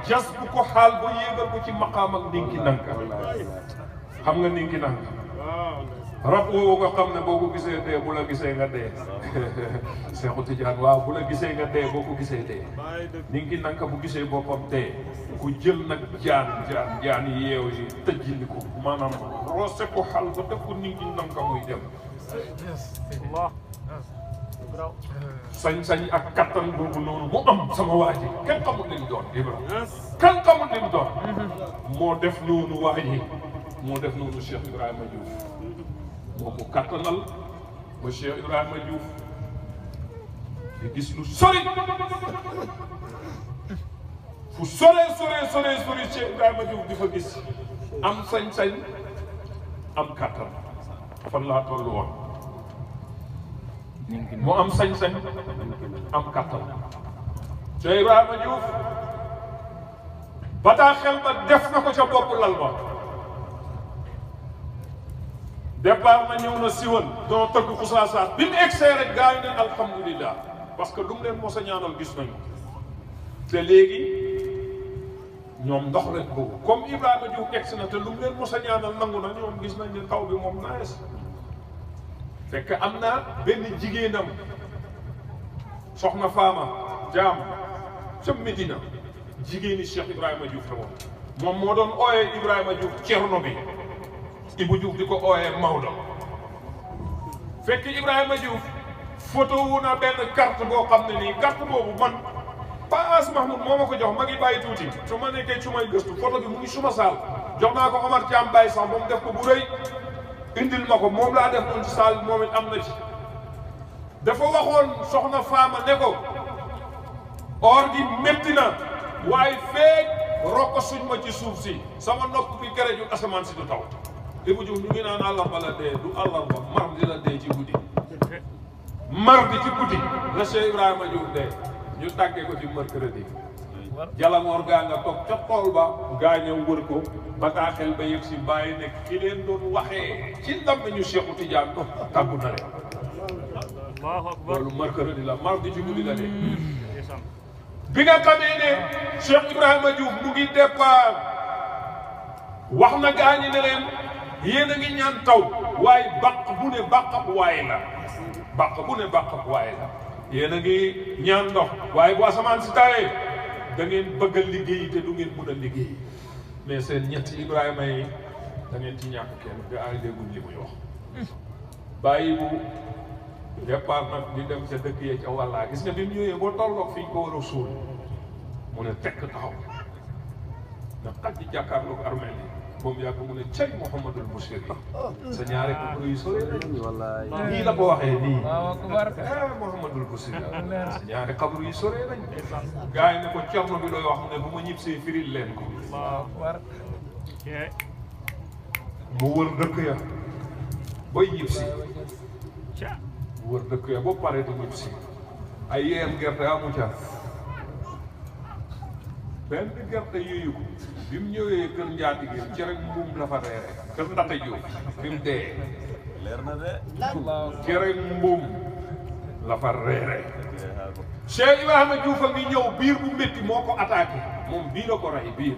jas bu ko xaal ba yéegal ko ci maqaam ak ninki nanka xam nga ninki nanka rab woowu nga xam ne boo ko gisee dee bu la gisee nga dee Seexu Tijaan waaw bu la gisee nga dee boo ko gisee dee ninki nanka bu gisee boppam dee ku jël nag jaan yeew yi tëjjindi ko maanaam roose ko xal ba def ko ninki nanka muy dem sañ-sañ ak kattan boobu noonu mu am sama waa ji kenn xamul li mu doon Ibrahima kenn xamul li mu doon moo def noonu waa ji moo def noonu Cheikh Ibrahima Diouf moo ko kattanal ba Cheikh Ibrahima Diouf di gis lu sori fu sore Cheikh Ibrahima Diouf di fa gis am sañ-sañ am kattan fan laa toll woon mu am sañ-sañ am kattan Cheikh Ibrahima Diouf bataaxel ba def na ko ca bopp lal ba départ na ñëw na Siwal doo tëgg Koussaas bi mu egsee rek gaa yi ne alhamdulilah parce que lu mu leen mos a ñaanal gis nañu te léegi ñoom ndox rek boobu comme Ibrahima Diouf egsi na te lu mu leen mos a ñaanal nangu na ñoom gis nañ ne taw bi moom naes fekk am na benn jigéenam soxna Faama Jaam ca Medina jigéeni Cheikh Ibrahima Diouf la woon moom moo doon ooyee Ibrahima Diouf Cerno bi Ibou Diouf di ko ooyee Maodo fekk Ibrahima Diouf photo wu na benn carte boo xam ne nii carte boobu man Paas Mahmoud moo ma ko jox ma ngi bàyyi tuuti su ma nekkee su may gëstu photo bi mu ngi suma saal jox naa ko Omar Thiam Baye sax moom def ko bu rëy indil ma ko moom laa def noonu ci saal bi moom it am na ci dafa waxoon soxna Faama ne ko or gi métti na waaye feeg rokko suñ ma ci suuf si sama nopp bi kere ju asamaan si du taw Ibou Diouf ñu ngi naan àllarba la dee du àllarba mardi la dee ci guddi mardi ci guddi la Cheikh Ibrahima Diouf dee ñu tàggee ko ci mercredi jalamoor gaa nga toog ca tool ba gaa ñëw wër ko bataaxel ba yëg si bàyyi nekk ki leen doon waxee ci ndam nañu Cheikhu Tidiane ko tàggu na leen loolu mercredi la mardi ci guddi la dee bi nga xamee ne Cheikh Ibrahima Diouf mu ngi départ wax na gaa ñi ne leen yéen a ngi ñaan taw waaye bàq bu ne bàqab waaye la bàq bu ne bàqab waaye la yéen a ngi ñaan ndox waaye bu asamaan si tawee da ngeen bëgg a liggéey te du ngeen mën a liggéey mais seen ñetti Ibrahima yi da ngeen ci ñàkk kenn gaa yi déggul li muy wax bàyyi bu départ nag di dem ca dëkk yee ca wàllaa gis nga bi mu ñëwee boo tolloog fi ñu ko war a suul mu ne tekk taxaw na xaj di jàkkaarloog armeel yi moom yàgg mu ne cay Mouhamadul Bachir yi sa ñaari ko yu sore nañ nii la ko waxee nii Mouhamadul Bachir sa ñaari xabru yu sore nañ gars yi ne ko Cerno bi looy wax mu ne bu ma ñib see firil leen ko mu wër dëkk ya bay ñib si wër dëkk ya boo paree di ñib si ay yeem gerte amu ca benn gerte yooyu ko bi mu ñëwee kër njaati gi ci rek mbuum la fa reere kër ndate Diouf bi mu dee
leer na de
ci rek mbuum la fa reere Cheikh Ibrahima Diouf a ngi ñëw biir bu métti moo ko attaqué moom bii la ko rey biir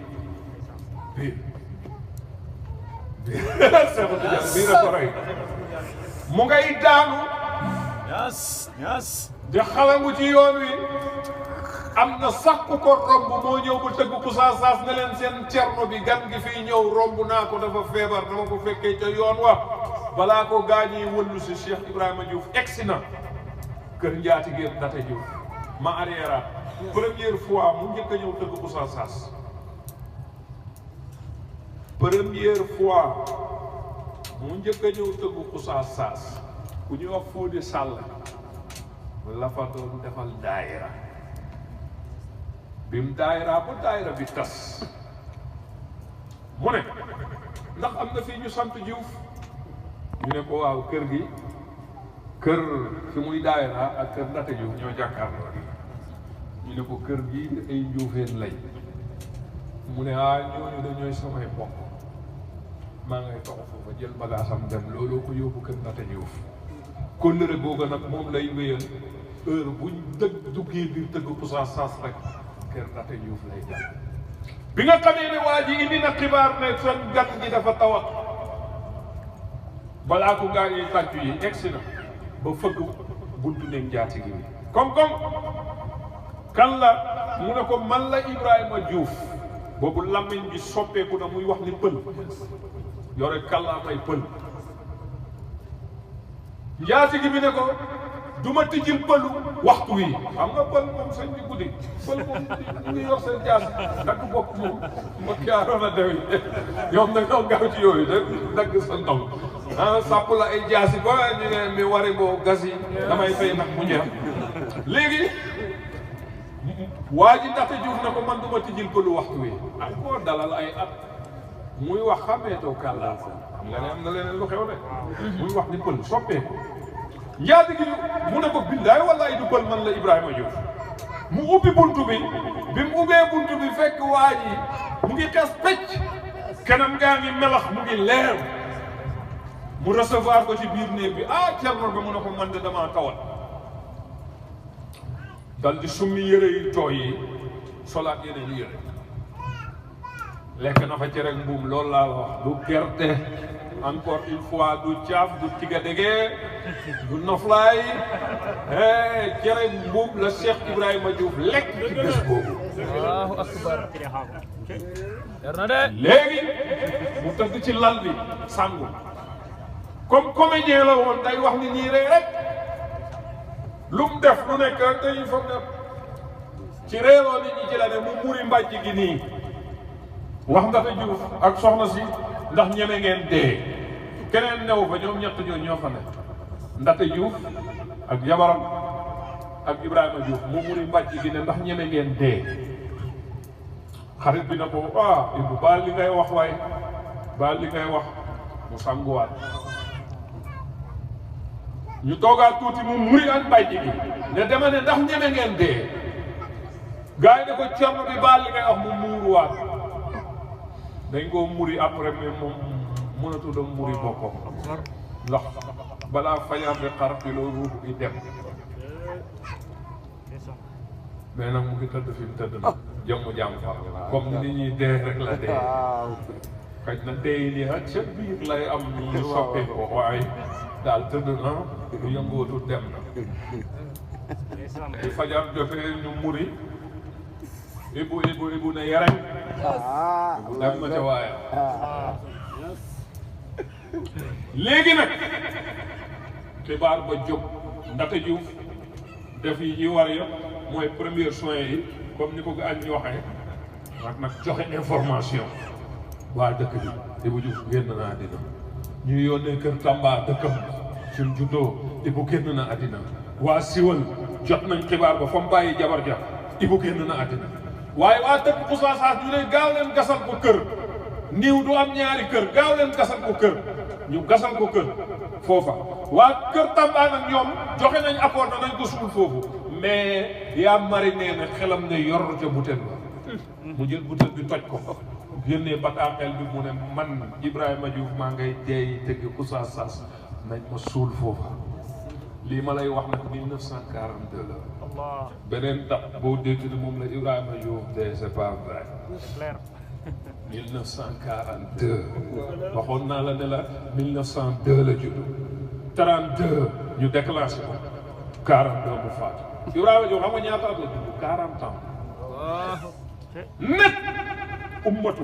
Cheikh Tidiane bii la ko rey mu ngay daanu
ñaas
di xalangu ci yoon wi am na sax ku ko romb moo ñëw ba tëgg ku saas ne leen seen cerno bi gan gi fiy ñëw romb naa ko dafa feebar dama ko fekkee ca yoon wa balaa ko gaañee wëllu si Cheikh Ibrahima Diouf egsi na kër njaati géer Ndate Diouf ma arrière première fois mu njëkk a ñëw tëgg ku saas première fois mu njëkk a ñëw tëgg ku saas ku ñuy wax Fodé Sall la fa doon defal daayira bi mu daayira ba daayira bi tas mu ne ndax am na fii ñu sant Diouf ñu ne ko waaw kër gi kër fi muy daayira ak kër Ndate Diouf ñoo jàkkaarloo ñu ne ko kër gi ay njuufeen lañ mu ne ñooñu dañooy samay bokk maa ngay toog foofa jël bagaasam dem looloo ko yóbbu kër Ndate Diouf kóllëre googa nag moom lay wéyal heure buñ duggee biir tëgg saas rek kër Ndate Diouf lay jàll bi nga xamee ne waa ji indi na xibaar ne seen gan gi dafa tawat balaa ko gaa yi tàccu yi egsi na ba fëgg buntu nekk njaati gi comme kan la mu ne ko man la Ibrahima Diouf boobu làmmiñ bi soppeeku na muy wax ni pël yore kàllaamay pël njaati gi bi ne ko duma tijjil pëlu waxtu wi xam nga pël moom sañ bi guddi pël moom ñu ngi yor seen jaas dagg bopp moom ma kaaroon a dew yi ñoom dañoo gaaw ci yooyu da dagg sa ndong sàpp la ay jaasi ba ñu ne mi wari boo gas yi damay fay nag mu jeex léegi waa ji Ndate Diouf ne ko man duma tijjil pëlu waxtu wi ak koo dalal ay at muy wax xameetoo kàllaa xam nga ne am na leneen lu xew de muy wax ni pël soppeeku njaati gi mu ne ko billaay wallaay du pël man la Ibrahima Diouf mu ubbi buntu bi mu ubbee buntu bi fekk waa ji mu ngi xes pecc kanam gaa ngi melax mu ngi leer mu recevoir ko ci biir néeg bi Cerno bi mu ne ko man de damaa tawat dal di summi yëre yu tooy yi solaat yeneen yu yëre lekk na fa cere mbuum loolu laa wax du gerte encore une fois du caaf du tigadege du noflaay cere mbuub la Cheikh Ibrahima Diouf lekk ci bés boobu.
Allahu akbar.
léegi mu tëdd ci lal bi sangu comme comédien la woon day wax ni ñii rek lu mu def lu nekk dañuy foog ne ci réeroo nit ñi ci la ne mu muri mbàjj gi nii wax Ndate Diouf ak soxna si ndax ñeme ngeen dee keneen new fa ñoom ñett ñoo fa ne Ndate Diouf ak jabaram ak Ibrahima Diouf mu muri mbàjj gi ne ndax ñeme ngeen dee xarit bi na ko Ibou baal li ngay wax waaye baal li ngay wax mu sanguwaat ñu toogaat tuuti mu muri ak mbàjj gi ne dama ne ndax ñeme ngeen dee gars yi ne ko Cerno bi baal li ngay wax mu muuruwaat dañ koo muri après mais moom mënatu doon muri boppam ndax balaa fajar bi xar fi la ruux gi dem mais nag mu ngi tëdd fi mu tëdd nag jëmm jàmm fa comme ni ñuy dee rek la dee xëy na dee yi nii ca biir lay am ñu soppee ko waaye daal tëdd na lu yëngootu dem na di fajar jotee ñu muri Ibu ne yaram Ibu dem na ca waaye léegi nag xibaar ba jóg Ndate Diouf def yi ñuy war yëpp mooy premier soin yi comme ni ko añ ñu waxee nag joxe information waa dëkk bi Ibou Diouf génn na àddina ñu yónnee kër Tamba dëkkam suñ juddoo Ibou génn na àddina waa Siwal jot nañ xibaar ba fa mu bàyyi jabar ja Ibou génn na àddina waaye waa dëkk Koussassas ñu ne gaaw leen gasal ko kër niiw du am ñaari kër gaaw leen gasal ko kër ñu gasal ko kër foofa waa kër Tamba nag ñoom joxe nañ apport nañ ko suul foofu mais yaa mari nee na xelam ne yor ca butéel ba mu jël butéel bi toj ko génnee bataaxel bi mu ne man Ibrahima Diouf maa ngay deey tëgg Koussassas nañ ma suul foofa lii ma lay wax nag 1942 la beneen date boo dégg ni moom la Ibrahima Diouf de c'est pas vrai 1942 waxoon naa la ne la 1902 la judd 32 ñu déclenché ko 42 mu faatu Ibrahima Diouf xam nga ñaata at la judd 40 ans net ummatu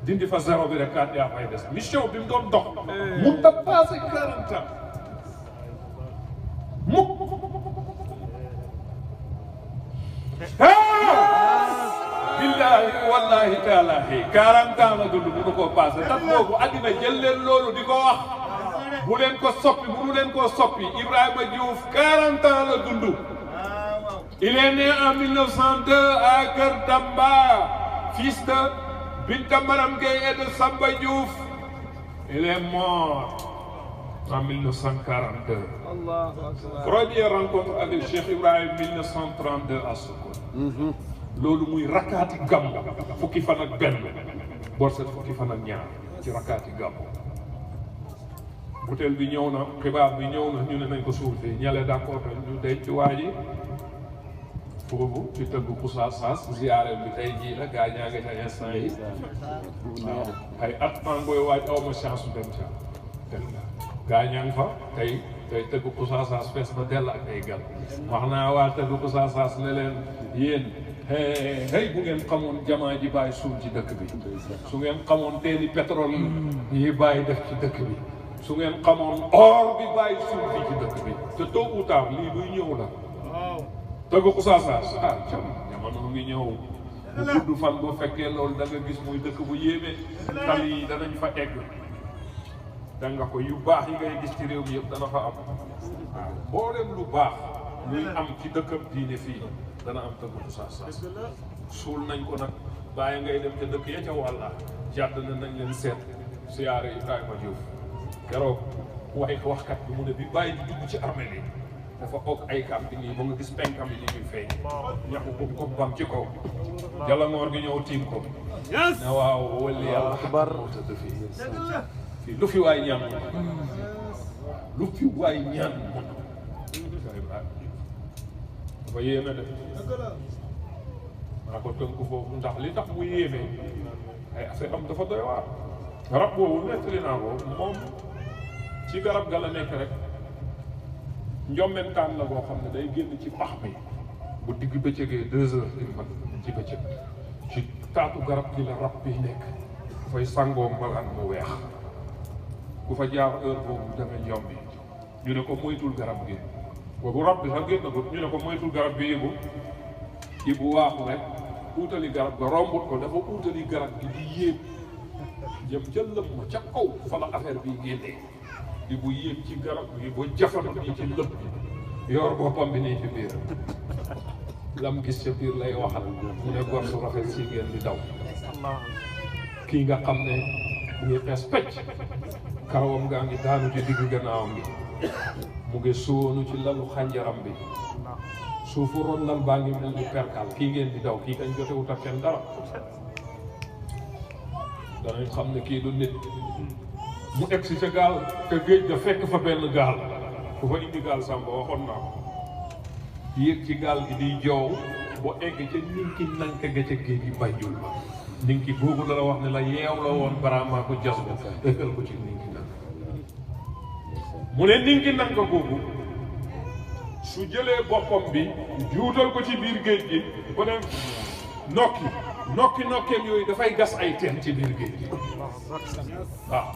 dindi fa zéro bi rek 4 yaa fay des mission bi mu doon dox mu ta passé 40 ans mukk billahi wallahi taalahi 40 ans la dund mënu koo passé tax boobu àddina jël leen loolu di ko wax bu leen ko soppi mënu leen koo soppi Ibrahima Diouf 40 ans la dund il est né en 1902 à Kër Tamba fils de Binta Maram Gueye et de Samba Diouf il est mort en 1942. Première rencontre avec Cheikh Ibrahim 1932 à Sokone. loolu muy rakkaati gàmm fukki fan ak benn borset fukki fan ak ñaar ci rakkaati gàmm. butéel bi ñëw na xibaar bi ñëw na ñu ne nañ ko suul fii ñale d'accord ñu denc ci waa ji foofu ci tëgg Koussassas ziyaare bi tey jii la gaa ñaa ngi ca instant yi waaw ay at maa ngoy waaj aw ma chance su dem ca gaa ñaa ngi fa tey tëgg Koussassas fees na dell ak ay gan wax naa waa tëgg Koussassas ne leen yéen hey bu ngeen xamoon jamaa ji bàyyi suul ci dëkk bi su ngeen xamoon teeni pétrole yi bàyyi def ci dëkk bi su ngeen xamoon or bi bàyyi suul fii ci dëkk bi te tôt ou tard lii luy ñëw la tëgg Koussassas cam jamono ngi ñëw bu gudd fan boo fekkee loolu da nga gis muy dëkk bu yéeme tali yi danañ fa egg da nga ko yu baax yi ngay gis ci réew mi yëpp dana fa am waaw mboolem lu baax luy am ci dëkkam diine fii dana am tëgg Koussassas suul nañ ko nag bàyyi ngay dem ca dëkk ya ca wàlla jàdd na nañ leen seet siyaare Ibrahima Diouf keroog waxkat bi mu ne bi bàyyi di dugg ci armée yi dafa okk ay kam bi nii ba nga gis penkam yi ni ñuy feeñ ñaxu ko bam ci kaw jalangoor gi ñëw tiim ko ne waaw wali yàlla moo tëdd fii lu fi waay ñaan lu fi waay ñaan moom dafa yéeme de maa ko tënk foofu ndax li tax mu yéeme ay affaire am dafa doy waar rab boobu nettali naa ko moom ci garab ga la nekk rek njombentaan la boo xam ne day génn ci pax mi bu digg bëccëgee 2 heures di mat ci bëccëg ci taatu garab gi la rab bi nekk dafay sangoo malaan mu weex ku fa jaar heure boobu dangay njombi ñu ne ko moytul garab gi boobu rab bi sax génn ko ñu ne ko moytul garab bi Ibu waaxu rek uutali garab ga rombut ko dafa uutali garab gi di yéeg jëm ca lëpp ma ca kaw fa la affaire bi génnee Ibu yéeg ci garab gi ba jafandu nii ci lëpp bi yor boppam bi nii ci biir lam gis ca biir lay waxal mu ne gor su rafet si ngeen di daw kii nga xam ne mu ngi xees pecc karawam gaa ngi daanu ci digg gannaawam gi mu ngi sóonu ci lalu xànjaram bi suufu ron lal baa ngi mel ni perkal kii ngeen di daw kii kañ jotewut ak kenn dara danañ xam ne kii du nit mu egg si ca gaal te géej ga fekk fa benn gaal ku fa indi gaal sàmba waxoon naa ko yéeg ci gaal gi di joow boo egg ca ninki nanka ga ca géej gi Banjul ba ninki boobu la wax ne la yeew la woon baraamaa ko jas ba ëkkal ko ci ninki nanka mu ne ninki nanka googu su jëlee boppam bi juutal ko ci biir géej gi bu ne nokkeem yooyu dafay gas ay teen ci biir géej gi waaw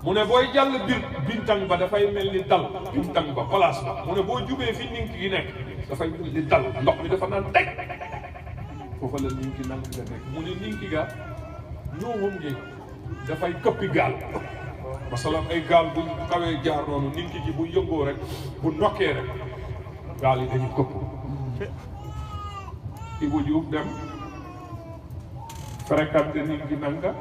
mu ne booy jàll biir bintang ba dafay mel ni dal bintang ba place ba mu ne boo jubee fi ninki gi nekk dafay mel ni dal ndox mi dafa naan teg foofa la ninki nank nga nekk mu ne ninki ga ñoowam ngi dafay këppi gaal masalan ay gaal bu xawee jaar noonu ninki gi bu yëngoo rek bu nokkee rek gaal yi dañu këpp Ibu Diouf dem fréquenté ninki nanka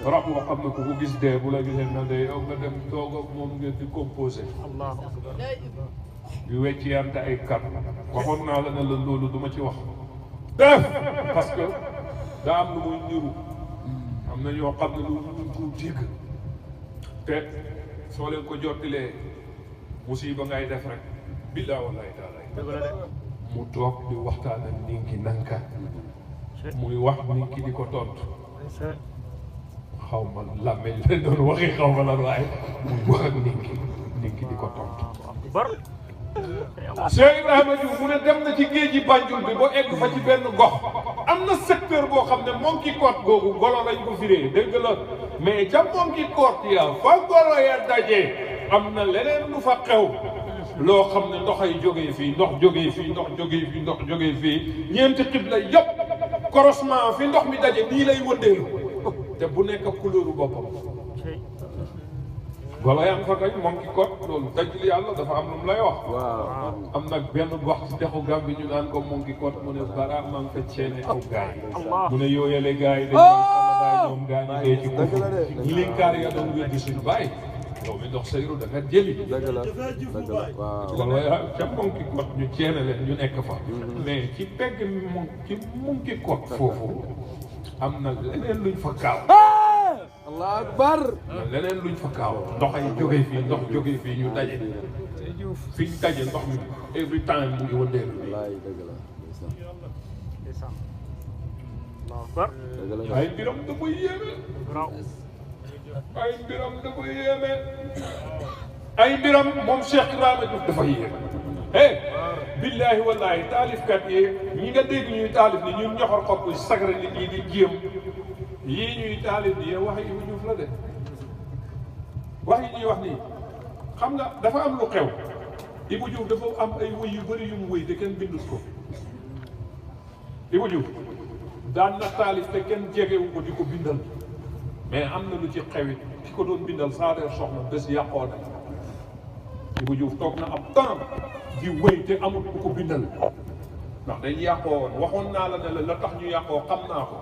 rab boo xam ne ku ko gis dee bu la gisee na dee yow nga dem toog ak moom ngeen di composé di wecciyante ay kat waxoon naa la ne la loolu duma ci wax def parce que daa am lu muy niru am na ñoo xam ne lu duñ ko dégg te soo leen ko jottilee musiba ngay def rek billaa wallahi taala mu toog di waxtaan ak ninki nanka muy wax ninki di ko tontu xaw ma làmmeñ la doon waxi xaw ma lan waaye muy wax ak ninki di ko tontu Cheikh Ibrahima Diouf mu ne dem na ci géej gi Banjul bi boo egg fa ci benn gox am na secteur boo xam ne monkey court googu golo lañ ko firee dégg la mais ca monkey court ya fa golo ya dajee am na leneen lu fa xew loo xam ne ndox ay jógee fii ndox jógee fii ndox jógee fii ndox jógee fii ñeenti xibla yëpp croisement fi ndox mi daje nii lay wëndeelu te bu nekk couleuru boppam golo yaa ngi fa kañ monkey court loolu dajul yàlla dafa am lu mu lay wax am nag benn gox ci dexu Gàmbi ñu naan ko monkey court mu ne bara maa ngi fa ceene aw gaay mu ne yooyale gaay dañ daay ñoom gaa ñi dee ci kuf linkaar ya doon weddi suñu bàyyi yow mi ndox sayru da nga jëli golo yaa ca monkey court ñu ceene leen ñu nekk fa mais ci pegg ci monkey court foofu am na leneen luñ fa kaaw
Allah akbar
leneen luñ fa kaaw ndox ay jógee fii ndox jógee fii ñu daje fi ñu daje ndox mi every time mu ngi wëndeelu ay mbiram da koy yéeme ay mbiram da koy yéeme ay mbiram moom Cheikh Ibrahima Diouf dafa yéeme billahi wallahi taalifkat yi ñi nga dégg ñuy taalif ni ñun ñoxor xob sagara nit ñi di jéem yii ñuy taalif nii wax yi Ibu Diouf la de wax yi ñuy wax nii xam nga dafa am lu xew Ibu Diouf dafa am ay wëy yu bëri yu mu wëy te kenn bindut ko Ibu Diouf daan na taalif te kenn jegewu ko di ko bindal mais am na lu ci xewit ki ko doon bindal saa der soxna bés yàqoo na Ibu Diouf toog na am temps di wëy te amul ku ko bindal ndax dañ yàqoo woon waxoon naa la ne la tax ñu yàqoo xam naa ko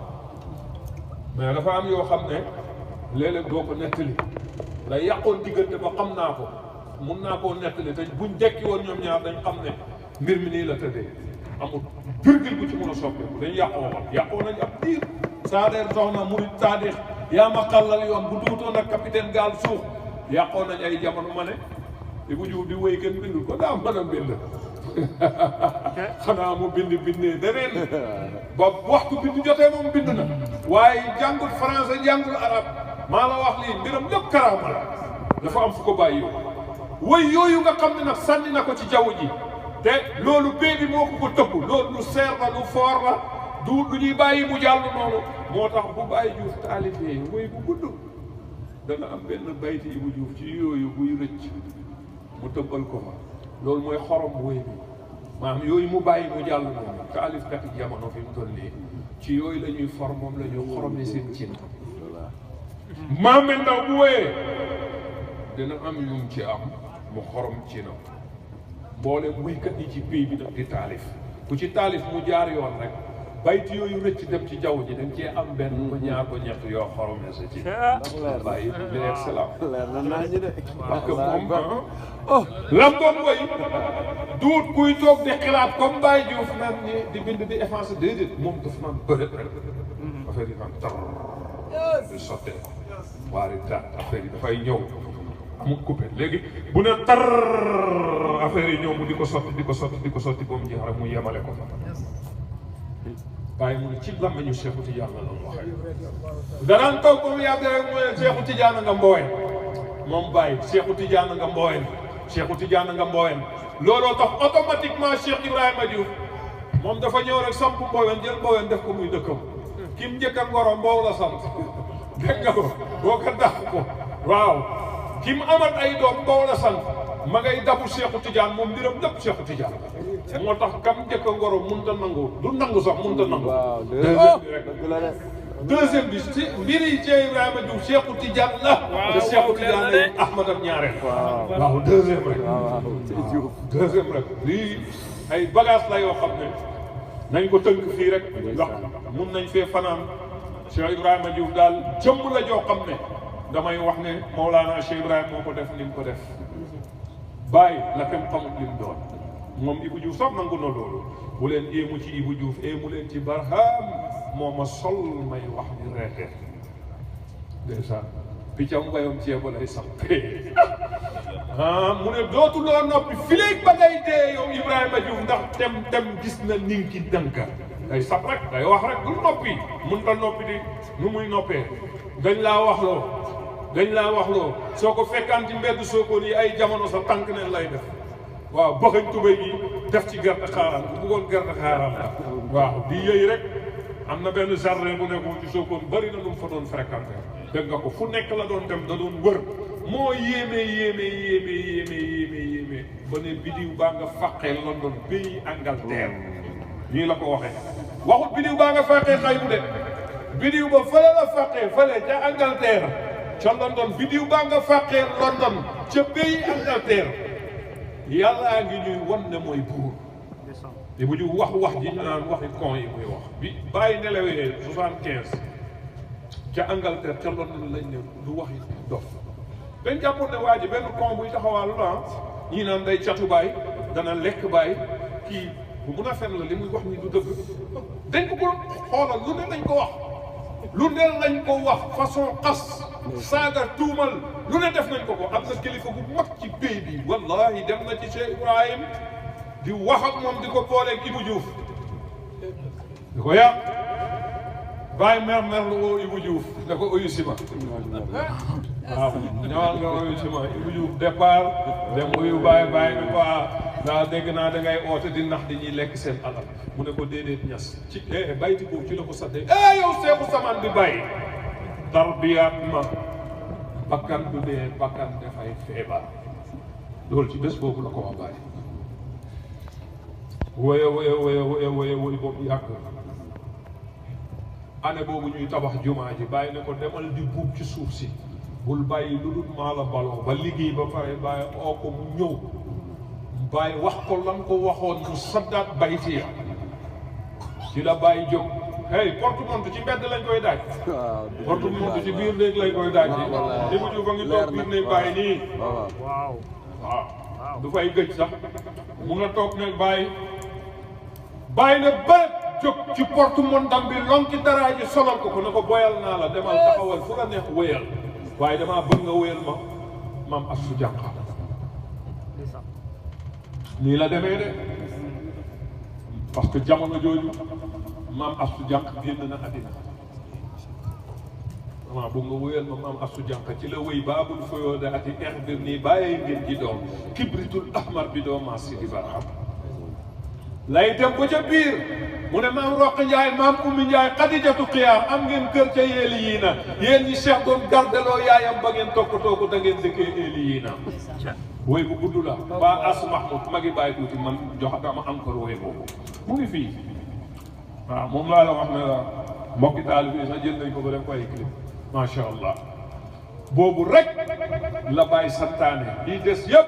mais dafa am yoo xam ne léeg-léeg doo ko nettali la yàqoon diggante ba xam naa ko mun naa koo nettali te buñ dekki woon ñoom ñaar dañ xam ne mbir mi nii la tëddee amul virgule bu ci mën a soppeeku dañ yàqoo nañ ab diir saadeer soxna murit saadix yaa ma xàllal yoon bu duutoon ak capitaine gaal suux yàqoo nañ ay jamono ma ne Ibu Diouf di wéy kenn bindul ko daa mën a bind xanaa mu bindee deneen ba waxtu bind jotee moom bind na waaye jàngul français jàngul arabe maa la wax lii mbiram lépp karaama la dafa am fu ko bàyyi way yooyu nga xam ne nag sànni na ko ci jaww ji te loolu bee bi moo ko tëbb loolu lu seer la lu foor la du lu ñuy bàyyi mu jàll noonu moo tax bu Baye Diouf taalifee way bu gudd dana am benn bayti Ibou Diouf ci yooyu buy rëcc mu tëbbal ko fa loolu mooy xorom bu way bi maanaam yooyu mu bàyyi mu jàll noonu taalifkat yi jamono fi mu toll nii ci yooyu la ñuy for moom la ñu xoromee seen cin Mame Ndaw bu wéyee dina am yum ci am mu xorom ci na mboolem wéykat yi ci pays bi nag di taalif ku ci taalif mu jaar yoon rek bayti yooyu rëcc dem ci jaww ji dañ cee am benn ba ñaar ba ñett yoo xoromee sa ci bàyyi bi excellent parce que moom lam doon woy duut kuy toog di xalaat comme Baye Diouf naan ni di bind di effacé déedéet moom daf naan bërët rek affaire yi naan tar di sottee waari daat affaire yi dafay ñëw amul coupé léegi bu ne tar affaire yi ñëw mu di ko sotti di ko sotti di ko sotti ba mu jeex rek mu yemale ko fa bàyyi mu ne ci làmmiñu Cheikhu Tidiane la doon waxee danaan toog ba mu yàgg rek mu ne Cheikhu Tidiane nga mbooyen moom Baye Cheikhu Tidiane nga mbooyen Cheikhu Tidiane nga mbooyen looloo tax automatiquement Cheikh Ibrahima Diouf moom dafa ñëw rek samp mbooyen jël mbooyen def ko muy dëkkam kim njëkk a ngoro mboow la sant dégg nga ko boo ko dàq ko waaw kim amat ay doom mboow la sant ma ngay dabu Cheikhu Tidiane moom mbiram lépp Cheikhu Tidiane moo tax kam njëkk a ngoro mënut a nangu du nangu sax mënut a nangu deuxième bi ci mbir yi Cheikh Ibrahima Diouf Cheikhu Tidiane la te Cheikhu Tidiane lay Ahmadam ñaareel waaw deuxième rek deuxième rek lii ay bagage la yoo xam ne nañ ko tënk fii rek ndax mun nañ fee fanaan Cheikh Ibrahima Diouf daal jëmm la joo xam ne damay wax ne Mawlana Cheikh Ibrahima moo ko def ni mu ko def bàyyi la kenn xamut li mu doon moom Ibou Diouf sax nangu na loolu bu leen éemu ci Ibou Diouf éemu leen ci Barham moo ma sol may wax ni reete ndeysaan piccam mbayam ceeba lay sappee mu ne dootuloo noppi fileeg ba ngay dee yow Ibrahima Diouf ndax tem gis na ninki danka day sap rek day wax rek du noppi mun ta noppi di nu muy noppee dañ laa wax loo soo ko fekkaan ci mbedd Sokone yi ay jamono sa tànk neen lay def waaw bëxañ tubéy gi def ci gerte xaaraan bu bëggoon gerte xaaraan la waaw di yëy rek am na benn jardin bu nekkoon ci Sokone bari na lu mu fa doon fréquenté dégg nga ko fu nekk la doon dem da doon wër moo yéeme ba ne bidiw baa nga fàqee London pays Angleterre nii la ko waxee waxut bidiw baa nga fàqee xay bu de bidiw ba fële la fàqee fële ca Angleterre ca London bidiw baa nga fàqee London ca pays Angleterre yàllaa ngi ñuy wan ne mooy buur te bu ñu wax ji ñu naan waxi kon yi muy wax bi bàyyi nelawee 75 ca Angleterre ca London lañ ne du waxi dof dañ jàppoon ne waa ji benn kon buy taxawaalu la ñii naan day catu baay dana lekk baay kii bu mun a fen la li muy wax ni du dëgg dañ ko ko xoolal lu ne lañ ko wax lu ne lañ ko wax façon xas saaga tuumal lu ne def nañ ko am na kilifa bu mag ci pays bi wallahi dem na ci Cheikh Ibrahim di wax ak moom di ko booleeg Ibou Diouf di ko yàq bàyyi mer lu woo Ibou Diouf da ko uyu si ma waaw ñëwal nga uyu si ma Ibou Diouf départ dem uyu bàyyi ni ko daa dégg naa da ngay oote di nax di ñuy lekk seen alal mu ne ko déedéet ñas ci bayti boobu ci la ko saddee yow Seexu Samaan di bàyyi tarbiyaat ma bakkan du dee bakkan dafay feebar loolu ci bés boobu la ko wax bàyyi woye boobu yàgg année boobu ñuy tabax jumaa ji bàyyi ne ko demal di buub ci suuf si bul bàyyi lu dul maa la baloo ba liggéey ba pare bàyyi oo ko mu ñëw bàyyi wax ko lan ko waxoon mu saddaat bayti ya ci la bàyyi jóg porte-monte ci mbedd lañ koy daaj porte-monte ci biir néeg lañ koy daaj di mu juufa ngi toog biir néeg bàyyi nii waaw du fay gëj sax mun a toog ne bàyyi ne bërëb jóg ci porte-montam bi lonki daraa ji solal ko ne ko boyal naa la demal taxawal fu la neex wéyal waaye damaa bëgg nga wéyal ma maam Astou Diankha nii la demee de parce que jamono jooju maam Astou Diankha génn na àddina waaw bu nga wéyal ma maam Astu Jànq ci la wéy baabul fayoo da ati exbir nii bàyyee ngeen ji doom kibritul ahmar bi doo maas si di baraham lay dem ba ca biir mu ne maam Roq Njaay maam Ummi Njaay Xadijatu Xiyaam am ngeen kër ca yeeli yii na yéen ñi Cheikh doon gardeloo yaayam ba ngeen toppatoo ko da ngeen dëkkee yeeli yii na woy bu gudd la ba as Mahmoud ma ngi bàyyi tuuti man joxatama encore woy boobu mu ngi fii waaw moom laa la wax ne la mbokki taal bi sax jël nañ ko ba def ko ay clip macha allah boobu rek la bàyyi santaane lii des yëpp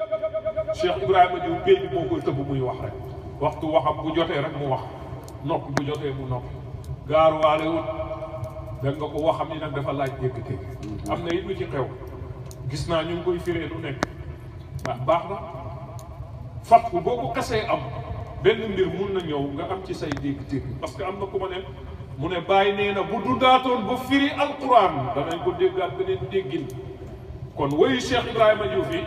Cheikh Ibrahima Diouf géej bi moo koy tëbb muy wax rek waxtu waxam bu jotee rek mu wax noppi bu jotee mu noppi gaaruwaale wut da nga ko waxam ni nag dafa laaj dégg-dégg am na it lu ci xew gis naa ñu ngi koy firee lu nekk ndax baax na fatku boo ko xasee am benn mbir mun na ñëw nga am ci say dégg-dégg parce que am na ku ma ne mu ne bàyyi nee na bu dundaatoon ba firi alquran danañ ko déggaat beneen déggin kon woyu Cheikh Ibrahima Diouf yi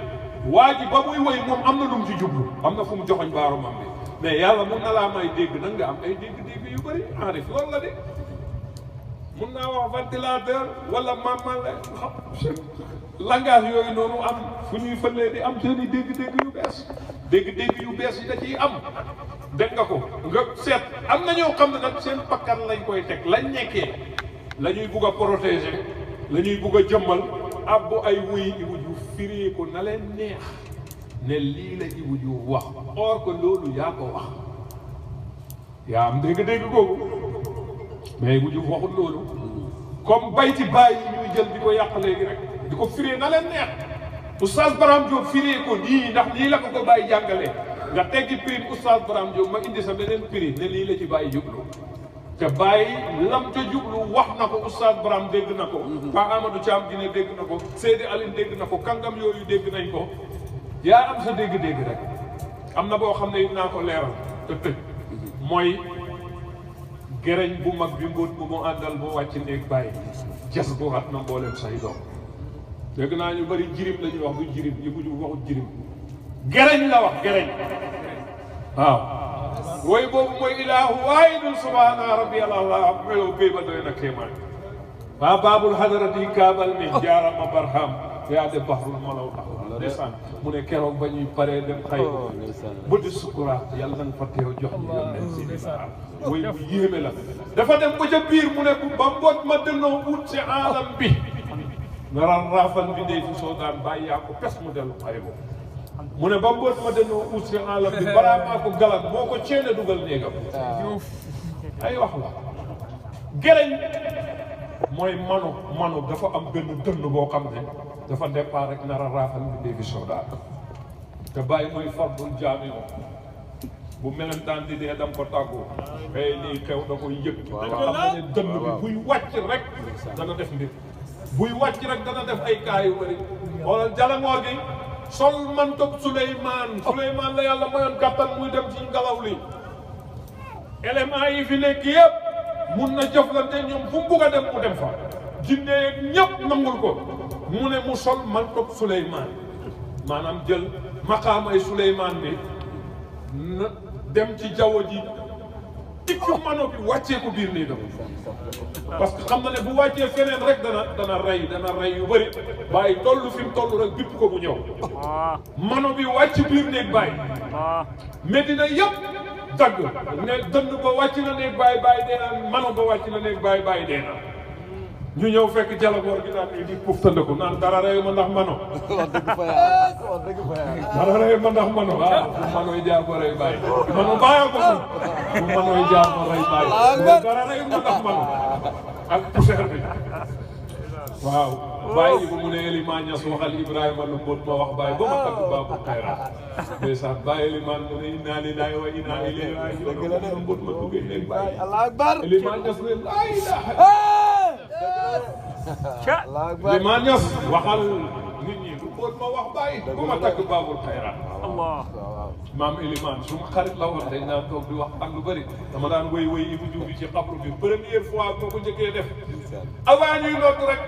waa ji ba muy woy moom am na lu mu ci jublu am na fu mu joxoñ baaromam bi mais yàlla mun na laa may dégg nag nga am ay dégg-dégg yu bëri enrif loolu la de mun naa wax ventilateur wala mamale langage yooyu noonu am fu ñuy fëlee di am seen i dégg-dégg yu bees dégg-dégg yu bees yi da ciy am dégg nga ko nga seet am na ñoo xam ne nag seen bakkan lañ koy teg lañ nekkee la ñuy bugg a protéger la ñuy bugg a jëmmal abbu ay wuy Ibou Diouf firee ko na leen neex ne lii la Ibou Diouf wax or que loolu yaa ko wax yaa am dégg-dégg googu mais Ibou Diouf waxul loolu comme bayti bàyyi yi ñuy jël di ko yàq léegi rek di ko firee na leen neex Oustaz Barham Diop firee ko nii ndax lii la ko bàyyi jàngalee nga teggi prix Oustaz Barham Diop ma indi sa beneen prix ne lii la ci bàyyi jublu te bàyyi lam ca jublu wax na ko Oustaz Barham dégg na ko Pa Amadou Thiam Guinée dégg na ko Seydi Aline dégg na ko kàngam yooyu dégg nañ ko yaa am sa dégg-dégg rek am na boo xam ne it naa ko leeral te tëj mooy gereñ bu mag bi mbóot bu mu àndal bu wàcc néeg bàyyi jas bu rat na mbooleem say doom dégg naa ñu bëri jirim la ñuy wax du jirim yi bu ñu waxul jirim gereñ la wax gereñ waaw woy boobu mooy ilaahu waahidun subhaana rabbiyal a'laa melo béy ba doy na kéemaan waa baabul hadarati kaabal mi jaarama barham yaa de bahrul malaw taxaw ndeysaan mu ne keroog ba ñuy paree dem xëy ba di sukuraat yàlla na nga fa teew jox ñu yoon nen si barham woy bu yéeme la dafa dem ba ca biir mu ne ba mboot ma dënnoo ut si aalam bi nga raafal bi ndey fi soo daan bàyyi yaa ko pes mu dellu xëy bo mu ne ba mboot ma dënnoo ut si aalam bi balaa maa ko galat moo ko ceene dugal néegam ay wax la gereñ mooy manu dafa am benn dënn boo xam ne dafa départ rek nar a raafal bi ndey fi soo daan te bàyyi mooy fardul jaami bu melentaan di dee dam ko tàggoo ay lii xew da koy yëg da nga xam ne dënn bi buy wàcc rek dana def mbir buy wàcc rek dana def ay kaa yu bëri xoolal jalangoor gi sol man toog Souleymane la yàlla mayoon kàttan muy dem ci ngelaw li éléments yi fi nekk yëpp mun na jëflante ñoom fu mu bugg a dem mu dem fa jinne yeeg ñëpp nangul ko mu ne mu sol man toog Souleymane maanaam jël maqaamay Souleymane bi na dem ci jaww ji tikk mano bi wàccee ko biir néegam parce que xam na ne bu wàccee feneen rek dana rey yu bëri bàyyi toll fi mu toll rek bipp ko mu ñëw mano bi wàcc biir néeg bàyyi Medina yëpp dagg ne dënd ba wàcc na néeg bàyyi dee na mano ba wàcc na néeg bàyyi dee na ñu ñëw fekk jalaboor gi naan nii di puuf tëndaku naan dara reyu ma ndax mano dara reyu ma ndax mano waaw bu manoy jaar ba rey bàyyi mano bàyyi ko bu manoy jaar ba rey bàyyi dara reyu ma ndax mano ak poussière bi waaw bàyyi bu mu ne Eliman Niass waxal Ibrahima lu mbóot ma wax bàyyi ba ma tagg baabu xayra ndeysaan bàyyi Eliman mu ne inna lillahi wa inna ilayhi raaji'uun lu mbóot ma duggee néeg bàyyi Eliman Niass ne laa ilaaha Eliman Niass waxal nit ñi lu mbóot ma wax bàyyi ba ma tagg baabul xayra maam Eliman su ma xarit la woon dañ naan toog di wax ak lu bëri dama daan wéy Ibou Diouf bi ci xabru bi première fois moo ko njëkkee def avant ñuy nodd rek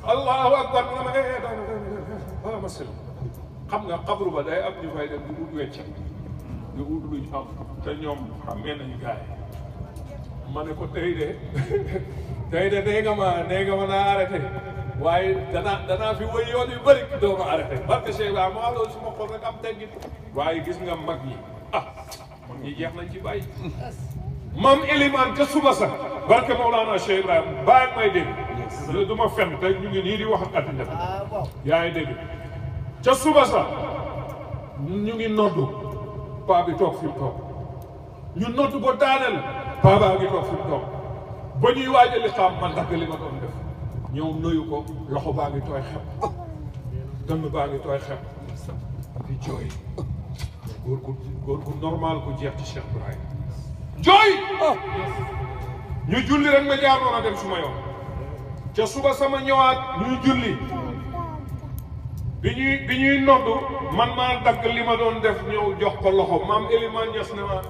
allahu akbar ma ne ma sel xam nga xabru ba day am ñu fay dem di ut wecc di ut luñ am te ñoom xamee nañu gars yi ma ne ko tey tey de nee nga ma naa arrêté waaye danaa fi wëy yoon yu bëri doo ma arrêté parce que Cheikh Ibrahima maa loolu suma xol rek am teggin waaye gis nga mag ñi mag ñi jeex nañ ci bàyyi mam Elimane ca suba sax barke Mawlana Cheikh Ibrahima bàyyi may dégg lu du ma fen te ñu ngi nii di wax ak addina bi yaa ngi dégg ca suba sax ñu ngi noddu paa bi toog fi mu toog ñu noddu ba daaneel paa baa ngi toog fi mu toog ba ñuy waajali xam man dagg li ma doon def ñëw nuyu ko loxo baa ngi tooy xep dënn baa ngi tooy xep di jooy góor gu normal ku jeex ci Cheikh Ibrahima jooy ñu julli rek ma jaar noona dem suma yoon ca suba sama ñëwaat ñuy julli bi ñuy noddu man maa dagg li ma doon def ñëw jox ko loxo maam Elimane Niass ne ma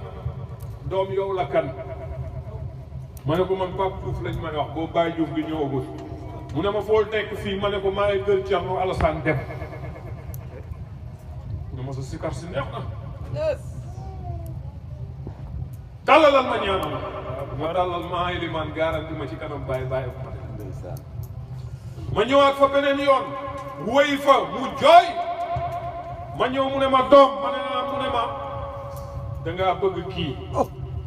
doom yow la kan ma ne ko man Pape Diouf lañ may wax boo Baye Diouf gi ñëwagul mu ne ma foo nekk fii ma ne ko maa ngi kër Thierno Alassane Dem mu ne ma sa sikar si neex na dallalal ma ñaanal ma dalal maa Elimane garanti ma ci kanam bàyyi ko ma ñëwaat fa beneen yoon wéy fa mu jooy ma ñëw mu ne ma doom ma ne mu ne ma dangaa bëgg kii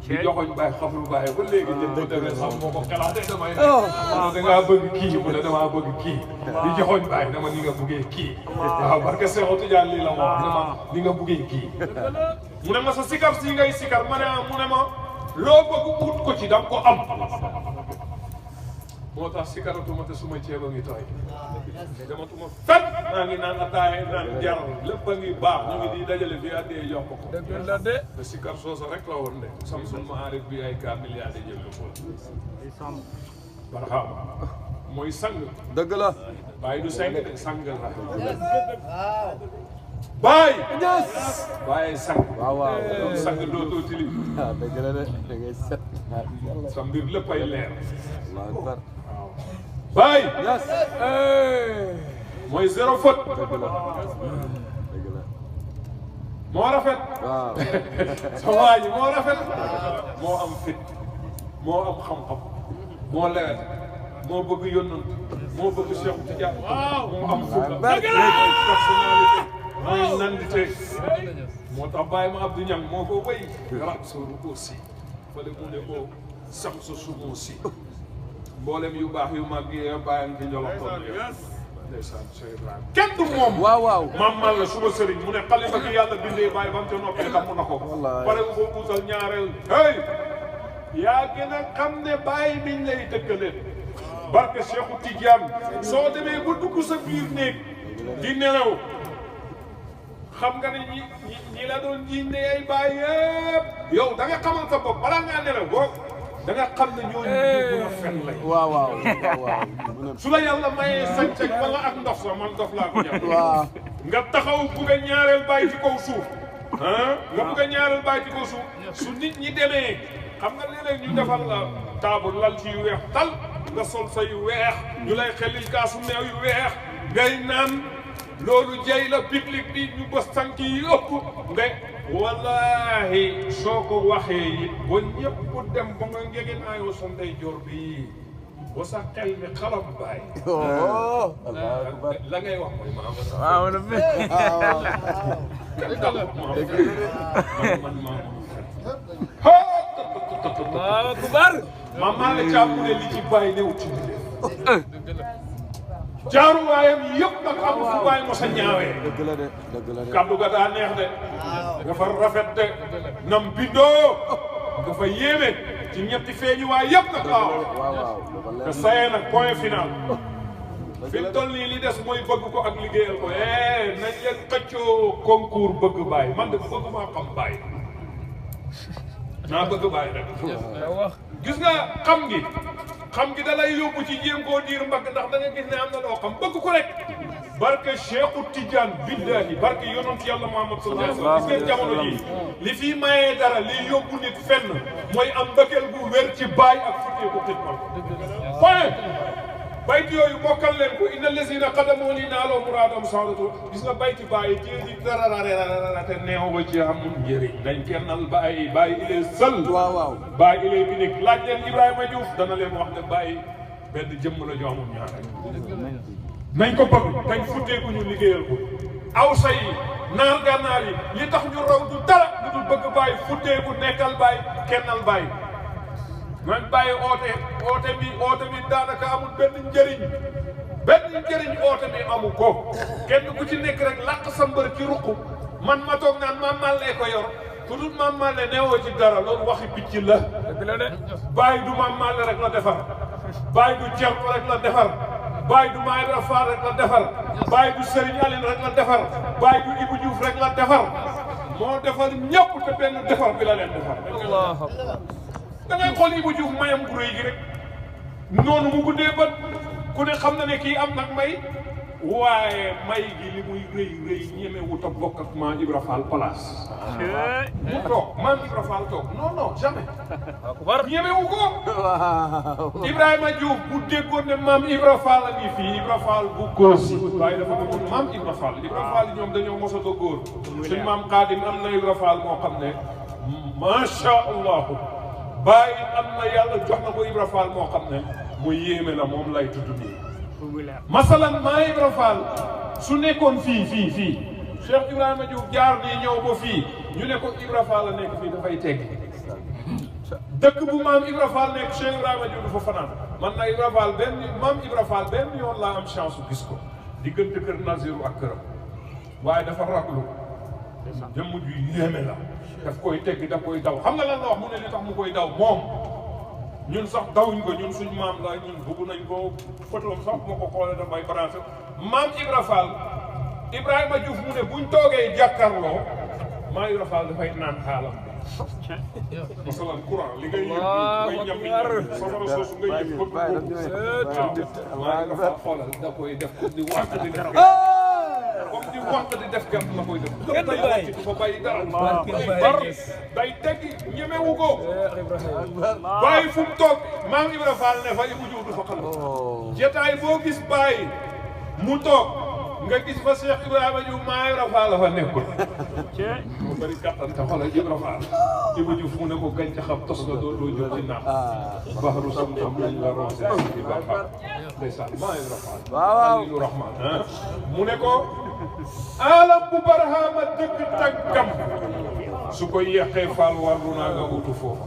di joxoñ bàyyi xamul bàyyi ba léegi jëm bu demee sax moo ko xalaatee damay dangaa bëgg kii mu ne damaa bëgg kii di joxoñ bàyyi dama ni nga buggee kii waaw parce que Seexu Tijaan lii la wax dama ni nga buggee kii mu ne ma sa sikar si ngay sikar ma ne mu ne ma loo bëgg ut ko ci dam ko am moo tax sikaratuma te suma ceeb a ngi tooy dematuma fen maa ngi naan ataaya naan jar lépp a ngi baax ñu ngi di dajale bi addee jox ko dëgg la de te sikar soosa rek la woon de Samsul Maarif bi ay 4 milliards de jël ko barxaama mooy sang
dëgg la
bàyyi du sang de sang la bàyyi bàyyi sang waaw sang dootoo tilim
dëgg la de da ngay set
sa mbir lépp ay leer
waaw
Baye
yes
mooy zéro faute
dëgg la
moo rafet
waaw
sa waa ji moo rafet moo am fit moo am xam-xam moo lewet moo bëgg yónnant moo bëgg Cheikh Tidiane moo am fulla personnalité mooy nandite moo tax Baye ma Abdou Niang moo ko wéy rab sooru aussi fale mu ne ko sam sa sumo si mboolem yu baax yu mag yi bàyyam ci njolox toon ndeysaan Cheikh Ibrahima kenn du moom
waaw
maam man la suma sëriñ mu ne xalifa gi yàlla bindee bàyyi ba mu ca noppee xam na ko pare mu ko utal ñaareel hey yaa gën a xam ne bàyyi miñ lay dëkkaleen barke Cheikhu Tidiane soo demee ba dugg sa biir néeg di nelaw xam nga ne ñi la doon jiiñ ne ay bàyyi yëpp yow da nga xamal sa bopp balaa ngaa nelaw boo da nga xam ne ñooñu mën a fen lañ
waaw
su la yàlla mayee sañ-sañ wala ak ndox sa man ndox laa ko jàpp
waaw
nga taxaw bugg a ñaareel bàyyi ci kaw suuf nga bugg a ñaareel bàyyi ci kaw suuf su nit ñi demee xam nga léeg-léeg ñu defal la table lal ci yu weex tal nga sol sa yu weex ñu lay xelil kaasu meew yu weex ngay naan loolu jay la public bi ñu bës tànk yi ëpp nga wallahi soo ko waxee it ba ñëpp dem ba nga ngegeen aayoo sa ndeyjoor bi ba sa xel mi xalam bàyyi la ngay wax mooy maa
waaw na me
Allahu akbar maa la caabu ne li ci bàyyi néew ci jaaruwaayam yëpp nag xam fu bàyyi mos a ñaawee
dëgg la de
kaddu ga daa neex de dafa rafet de nam bindoo dafa yéeme ci ñetti feeñuwaay yëpp nag
waaw
te sayee nag point final fi mu toll nii li des mooy bëgg ko ak liggéeyal ko nañ leen xëccoo concours bëgg bàyyi man de bëgg maa xam bàyyi naa bëgg bàyyi rek gis nga xam gi da lay yóbbu ci jéem koo diir mbagg ndax da nga gis ne am na loo xam bëgg ko rek barke Cheikhu Tidiane billahi barke yonent yàlla Muhammad sallallahu alayhi wa sallam gis ngeen jamono ji li fii mayee dara li yóbbu nit fenn mooy am mbëggeel bu wér ci baay ak futtee ko xidmal point bayti yooyu mokkal leen ko inna lazina qadamoo li naaloo muraadam saadatu gis nga bayti bàyyi ci di darararara te neew ba ci amul njëriñ dañ kennal bàyyi il est seul
waaw
bàyyi il est unique laaj leen Ibrahima Diouf dana leen wax ne bàyyi benn jëmm la joo amul ñaar nañ ko bëgg dañ futteeku ñu liggéeyal ko awsa yi naar gànnaar yi li tax ñu raw du dara lu dul bëgg bàyyi futteeku nekkal bàyyi kennal bàyyi man bàyyi oote bi daanaka amul benn njëriñ oote bi amu ko kenn ku ci nekk rek làq sa mbër ci ruq man ma toog naan Mame Malle ko yor ku dul Mame Malle neewoo ci dara loolu waxi picc la bàyyi du Mame Malle rek la defar bàyyi du Thierno rek la defar bàyyi du Maï Rafal rek la defar bàyyi du Serigne Aline rek la defar bàyyi du Ibou Diouf rek la defar moo defar ñëpp te benn defar bi la leen defar da ngay xool Ibou Diouf mayam gu rëy gi rek noonu mu guddee ba ku ne xam na ne kii am nag may waaye may gi li muy rëy ñeme wut a bokk ak Maam Ibra Fall place mu toog Maam Ibra Fall toog non jamais ñeme wu ko Ibrahima Diouf bu déggoon ne Maam Ibra Fall a ngi fii Ibra Fall bu góor si waaye dafa demoon Maam Ibra Fall ñoom dañoo mosat a góor suñ maam Xaadim am na Ibra Fall moo xam ne macha allah bàyyi am na yàlla jox na ko Ibra Fall moo xam ne mu yéeme la moom lay tudd nii masalan Maam Ibra Fall su nekkoon fii Cheikh Ibrahima Diouf jaar nii ñëw ba fii ñu ne ko Ibra Fall la nekk fii dafay teggi dëkk bu Maam Ibra Fall nekk Cheikh Ibrahima Diouf dafa fanaan man na Ibra Fall Maam Ibra Fall benn yoon laa am chance su gis ko diggante kër Naziru ak këram waaye dafa raglu jëmm ju yéeme la daf koy teggi daf koy daw xam nga lan la wax mu ne li tax mu koy daw moom ñun sax dawuñ ko ñun suñ maam la ñun bëgg nañ ko photoom sax moo ko xoolee damay branché Maam Ibra Fall Ibrahima Diouf mu ne buñ toogee jàkkaarloo Maam Ibra Fall dafay naan xaalam bi masalan courant li ngay yëg ngay ñam safara soosu ngay yëg bëgg ko Maam Ibra Fall xoolal da koy def comme di wànq di def gerte la koy def day wàcc du fa bàyyi dara day teggi ñemewu ko bàyyi fu mu toog Maam Ibra Fall ne fa Ibou Diouf du fa xam jotaay boo gis bàyyi mu toog nga gis fa Cheikh Ibrahima Diouf Maam Ibra Fall la fa nekkul mu bëri kattan te xoolal Ibra Fall Ibou Diouf mu ne ko gàncaxam tos la doo jóg ci naax baxaru sam-sam lañ la roose di baaxam ndeysaan Maam Ibra Fall Aliou Rahman mu ne ko alam bu barahama dëkk tàggam su ko yéexee Fall warlu naa nga wutu foofu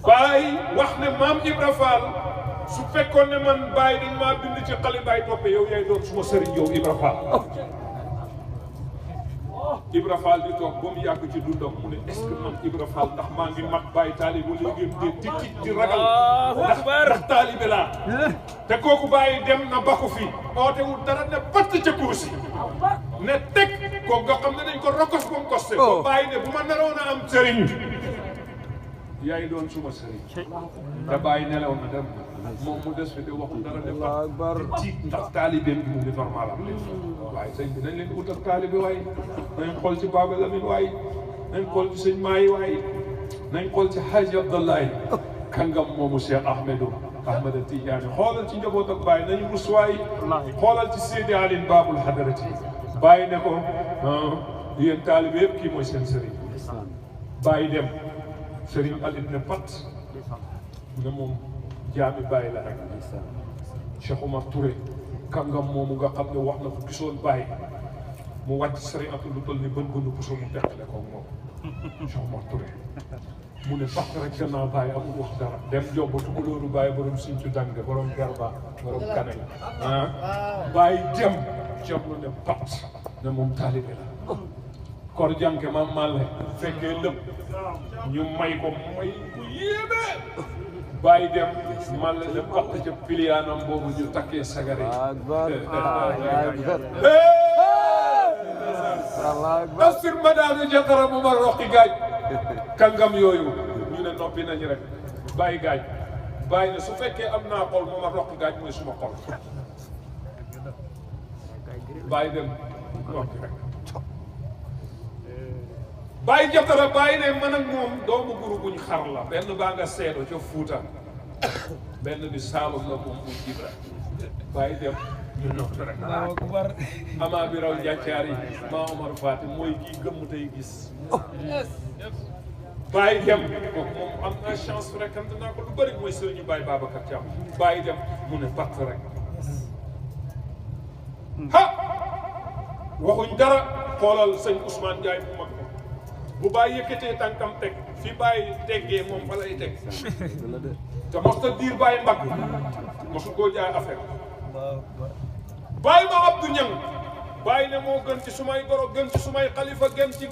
Baye wax ne Maam Ibra Fall su fekkoon ne man Baye dañ maa bind ci xale Baye toppe yow yaay doon suma sëriñ yow Ibra Fall Ibra Fall di toog ba mu yàgg ci dundam mu ne est-ce que man Ibra Fall ndax maa ngi mat Baye taalibe léegi di tiit di ragal ndax taalibe laa te kooku Baye dem na ba ko fi ootewul dara ne batt ca kursi ne teg kooku nga xam ne dañ ko rokos ba mu koste ba Baye ne bu ma naroon a am sëriñ yaay doon suma sëriñ te Baye nelaw na dem moom mu des fi de waxul dara def di tiit ndax taalibeem bi mu ngi normal am léegi waaye sëñ bi nañ leen utal taalibe waaye nañ xool ci Baba Lamine waaye nañ xool ci sëñ Maay waaye nañ xool ci Hadji Abdoulaye kàngam moomu Cheikh Ahmeda Tidiane xoolal ci njaboot ak Baye nañu rus waaye xoolal ci Seydi Aline Babul Hadarati Baye ne ko yéen taalibe yëpp kii mooy seen sëriñ Baye dem Sëriñ Aline ne pat ne moom jaami Baye la rek Cheikh Omar Touré kàngam moomu nga xam ne wax na ko gisoon Baye mu wàcc sëriñ ak lu toll ni bën bënu puso mu teqale ko moom Cheikh Omar Touré mu ne fax rek gannaaw Baye amul wax dara dem jobbatu ko loolu Baye borom Sinthiou Dange borom Garba borom Kanel Baye dem ceeb lu ne pat ne moom taalibe la kor jànke Mame Malle fekkee lépp ñu may ko may ku yéeme Baye dem Malle ne patt ca piliyaanam boobu ñu takkee sagare Tafsir Madani Jatara mu ma roqi gaaj kàngam yooyu ñu ne noppi nañu rek bàyyi gaaj bàyyi ne su fekkee am naa xol mu ma roqi gaaj mooy suma xol bàyyi dem noppi rek Baye Jatara Baye ne man ak moom doomu guru buñ xar la benn baa nga seedo ca Fuuta benn bi Saalum la moom bu Ibra Baye dem ñu noppi rek amaa bi raw njàccaar yi maa Omar Fati mooy kii gëmm tey gis Baye dem kooku moom am naa chance fréquente naa ko lu bëri mooy sëriñu Baye Babacar Thiam Baye dem mu ne pat rek waxuñ dara xoolal sëñ Ousmane Ndiaye bu mag bu Baye yëkkatee tànkam teg fi Baye teggee moom fa lay teg te mos ta diir Baye mbagg mosu koo jaay affaire Baye ma Abdou Niang Baye ne moo gën ci sumay goro gën ci sumay xalifa gën ci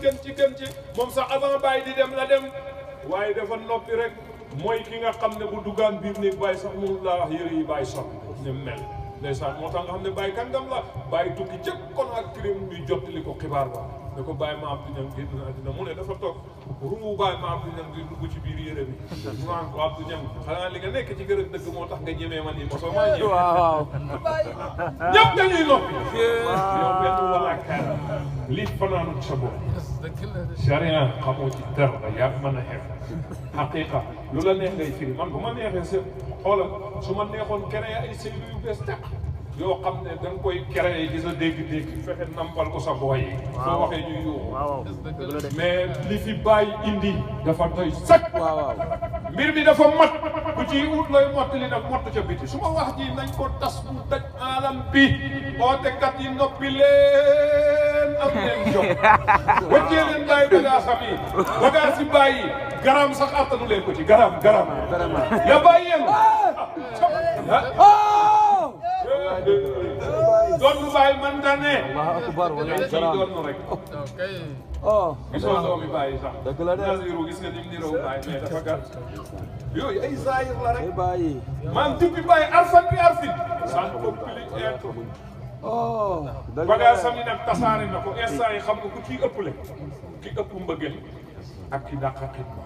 moom sax avant Baye di dem la dem waaye dafa noppi rek mooy ki nga xam ne bu duggaan biir néeg Baye sax mënul laa wax yëre yi Baye sol ne mel ndeysaan moo tax nga xam ne Baye kàngam la Baye tukki cëpp kon ak kirim bi jottali ko xibaar ba ne ko Baye ma Abdou Niang génn na àddina mu ne dafa toog ruubu Baye ma Abdou Niang di dugg ci biir yére bi mu naan ko Abdou Niang xanaa li nga nekk ci gërëm dëgg moo tax nga ñemee man yi mosoo maa ñëw ñëpp dañuy noppi yow benn wala kaar lii fanaanut sa bopp charia xamoo ci dara yaa mën a xeex xaqiqa lu la neex ngay firi man bu ma neexee sa xoolal su ma neexoon créé ay cellules yu bees tàq yoo xam ne da nga koy créé ci sa dégg-dégg fexe nampal ko sa booy yi soo waxee ñu yuuxu mais li fi Baye indi dafa doy sëkk mbir mi dafa mat ku ci ut looy mottali nag mott ca biti su ma wax ji nañ ko tas bu daj alam bi ootekat yi noppi leen am leen jom wëccee leen Baye bagaasam yi bagaas yi Baye yi garam sax attanu leen ko ci garam ya Baye yéen doon Baye man da ne dañ ciy doon rek gisoo doomi Baye sax Nasiru gis nga nim ni raw Baye mais dafa gàtt yooyu ay zahir la rek man depuis Baye arfan bi arfin san populi être bagaasam yi nag tasaare na ko instant yi xam nga ku ciy ëpple ki ëpp mbëggeel ak ki dàq xidma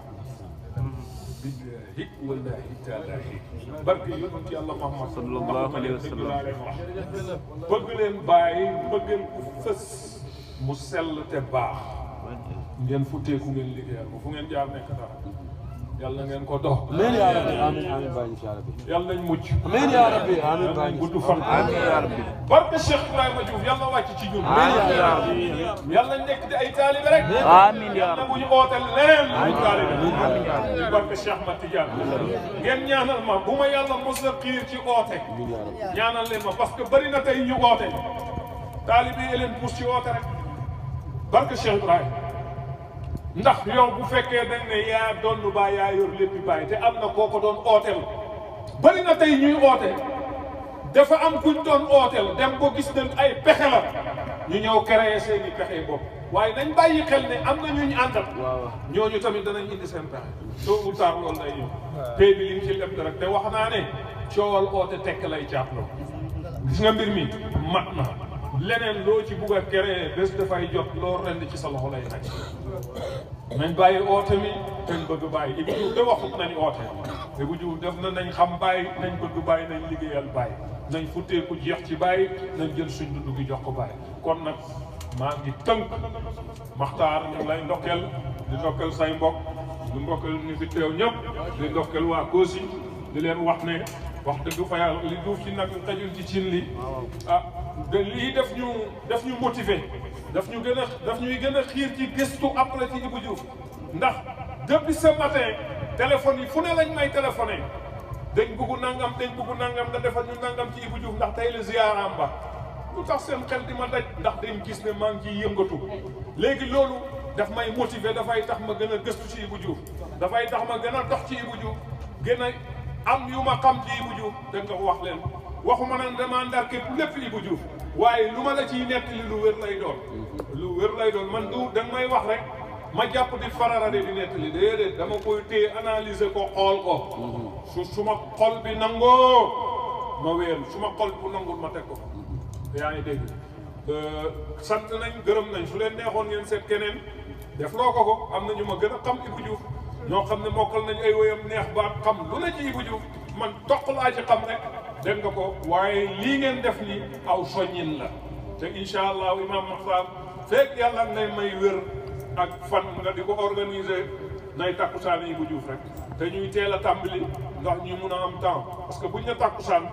billahi wallahi taalahi barke yonent Yàlla Muhammad sallallahu alayhi wa sallam bëgg leen Baye bëggeel ku fës mu sell te baax ngeen futteeku ngeen liggéeyal ko fu ngeen jaar nekk dara yàlla ngeen ko dox
amiin yaa rabbi amiin Baye incha allah
yàlla nañ mucc
amiin yaa rabbi amiin Baye
gudd fan
amiin yaa rabbi
barke Cheikh Ibrahima Diouf yàlla wàcc ci ñun amiin yaa rabbi yàlla nekk di ay taalibe rek
amiin yaa
rabbi bu ñu ootal leneen ay taalibe amiin barke Cheikh Ahmad Tidiane ngeen ñaanal ma bu ma yàlla mos a xiir ci oote ñaanal leen ma parce que bari na tey ñu oote taalibe yi leen pousse ci oote rek barke Cheikh Ibrahima ndax yow bu fekkee dañ ne yaa doon Baye yaa yor lépp Baye te am na koo ko doon ooteel bari na tey ñuy oote dafa am kuñ doon ooteel dem ko gis nañ ay pexe la ñu ñëw créer seen i pexe bopp waaye nañ bàyyi xel ne am na ñu ñu àndal ñooñu tamit danañ indi seen pexe tôt ou tard loolu day ñëw tey bi li ñu ci leb rek te wax naa ne coowal oote tekk lay caatloo gis nga mbir mi mat na leneen loo ci bugg a créer bés dafay jot loo rend ci sa loxo lay nekk nañ bàyyi oote mi ten bëgg Baye Ibou Diouf de waxut nañ oote Ibou Diouf def na nañ xam Baye nañ bëgg Baye nañ liggéeyal Baye nañ futteeku jeex ci Baye nañ jël suñ dund gi jox ko Baye kon nag maa ngi tënk Maxtaar ñu ngi lay ndokkeel di ndokkeel say mbokk di ndokkeel ñu fi teew ñëpp di ndokkeel waa Kosi di leen wax ne wax dëgg fa yàlla li duuf ci nag xajul ci cin li ah lii daf ñu motiver daf ñuy gën a xiir ci gëstu après ci Ibou Diouf ndax depuis ce matin téléphone yi fu ne lañ may téléphoné dañ bëgg nangam nga defal ñu nangam ci Ibou Diouf ndax tey la ziyaaraam ba lu tax seen xel di ma daj ndax dañ gis ne maa ngi ciy yëngatu léegi loolu daf may motiver dafay tax ma gën a gëstu ci Ibou Diouf dafay tax ma gën a dox ci Ibou Diouf gën a am yu ma xam ci Ibou Diouf da nga wax leen waxuma nag dama ndar képp lépp Ibou Diouf waaye lu ma la ciy nekk li lu wér lay doon man du da nga may wax rek ma jàpp di fararade di nettali déedéet dama koy téye analyser ko xool ko su ma xol bi nangoo ma wéer su ma xol bu nangul ma teg ko yaa ngi dégg sant nañ gërëm nañ su leen neexoon ngeen seet keneen def loo ko am na ñu ma gën a xam Ibou Diouf ñoo xam ne mokkal nañ ay woyam neex baat xam lu ne ci Ibou Diouf man toq laa ci xam rek dégg nga ko waaye lii ngeen def ni aw soññin la te incha allah imam Maxtaar fekk yàlla ngay may wér ak fan nga di ko organiser nay takkusaan Ibou Diouf rek te ñuy teel a tàmbali ndax ñu mun a am temps parce que buñ ne takkusaan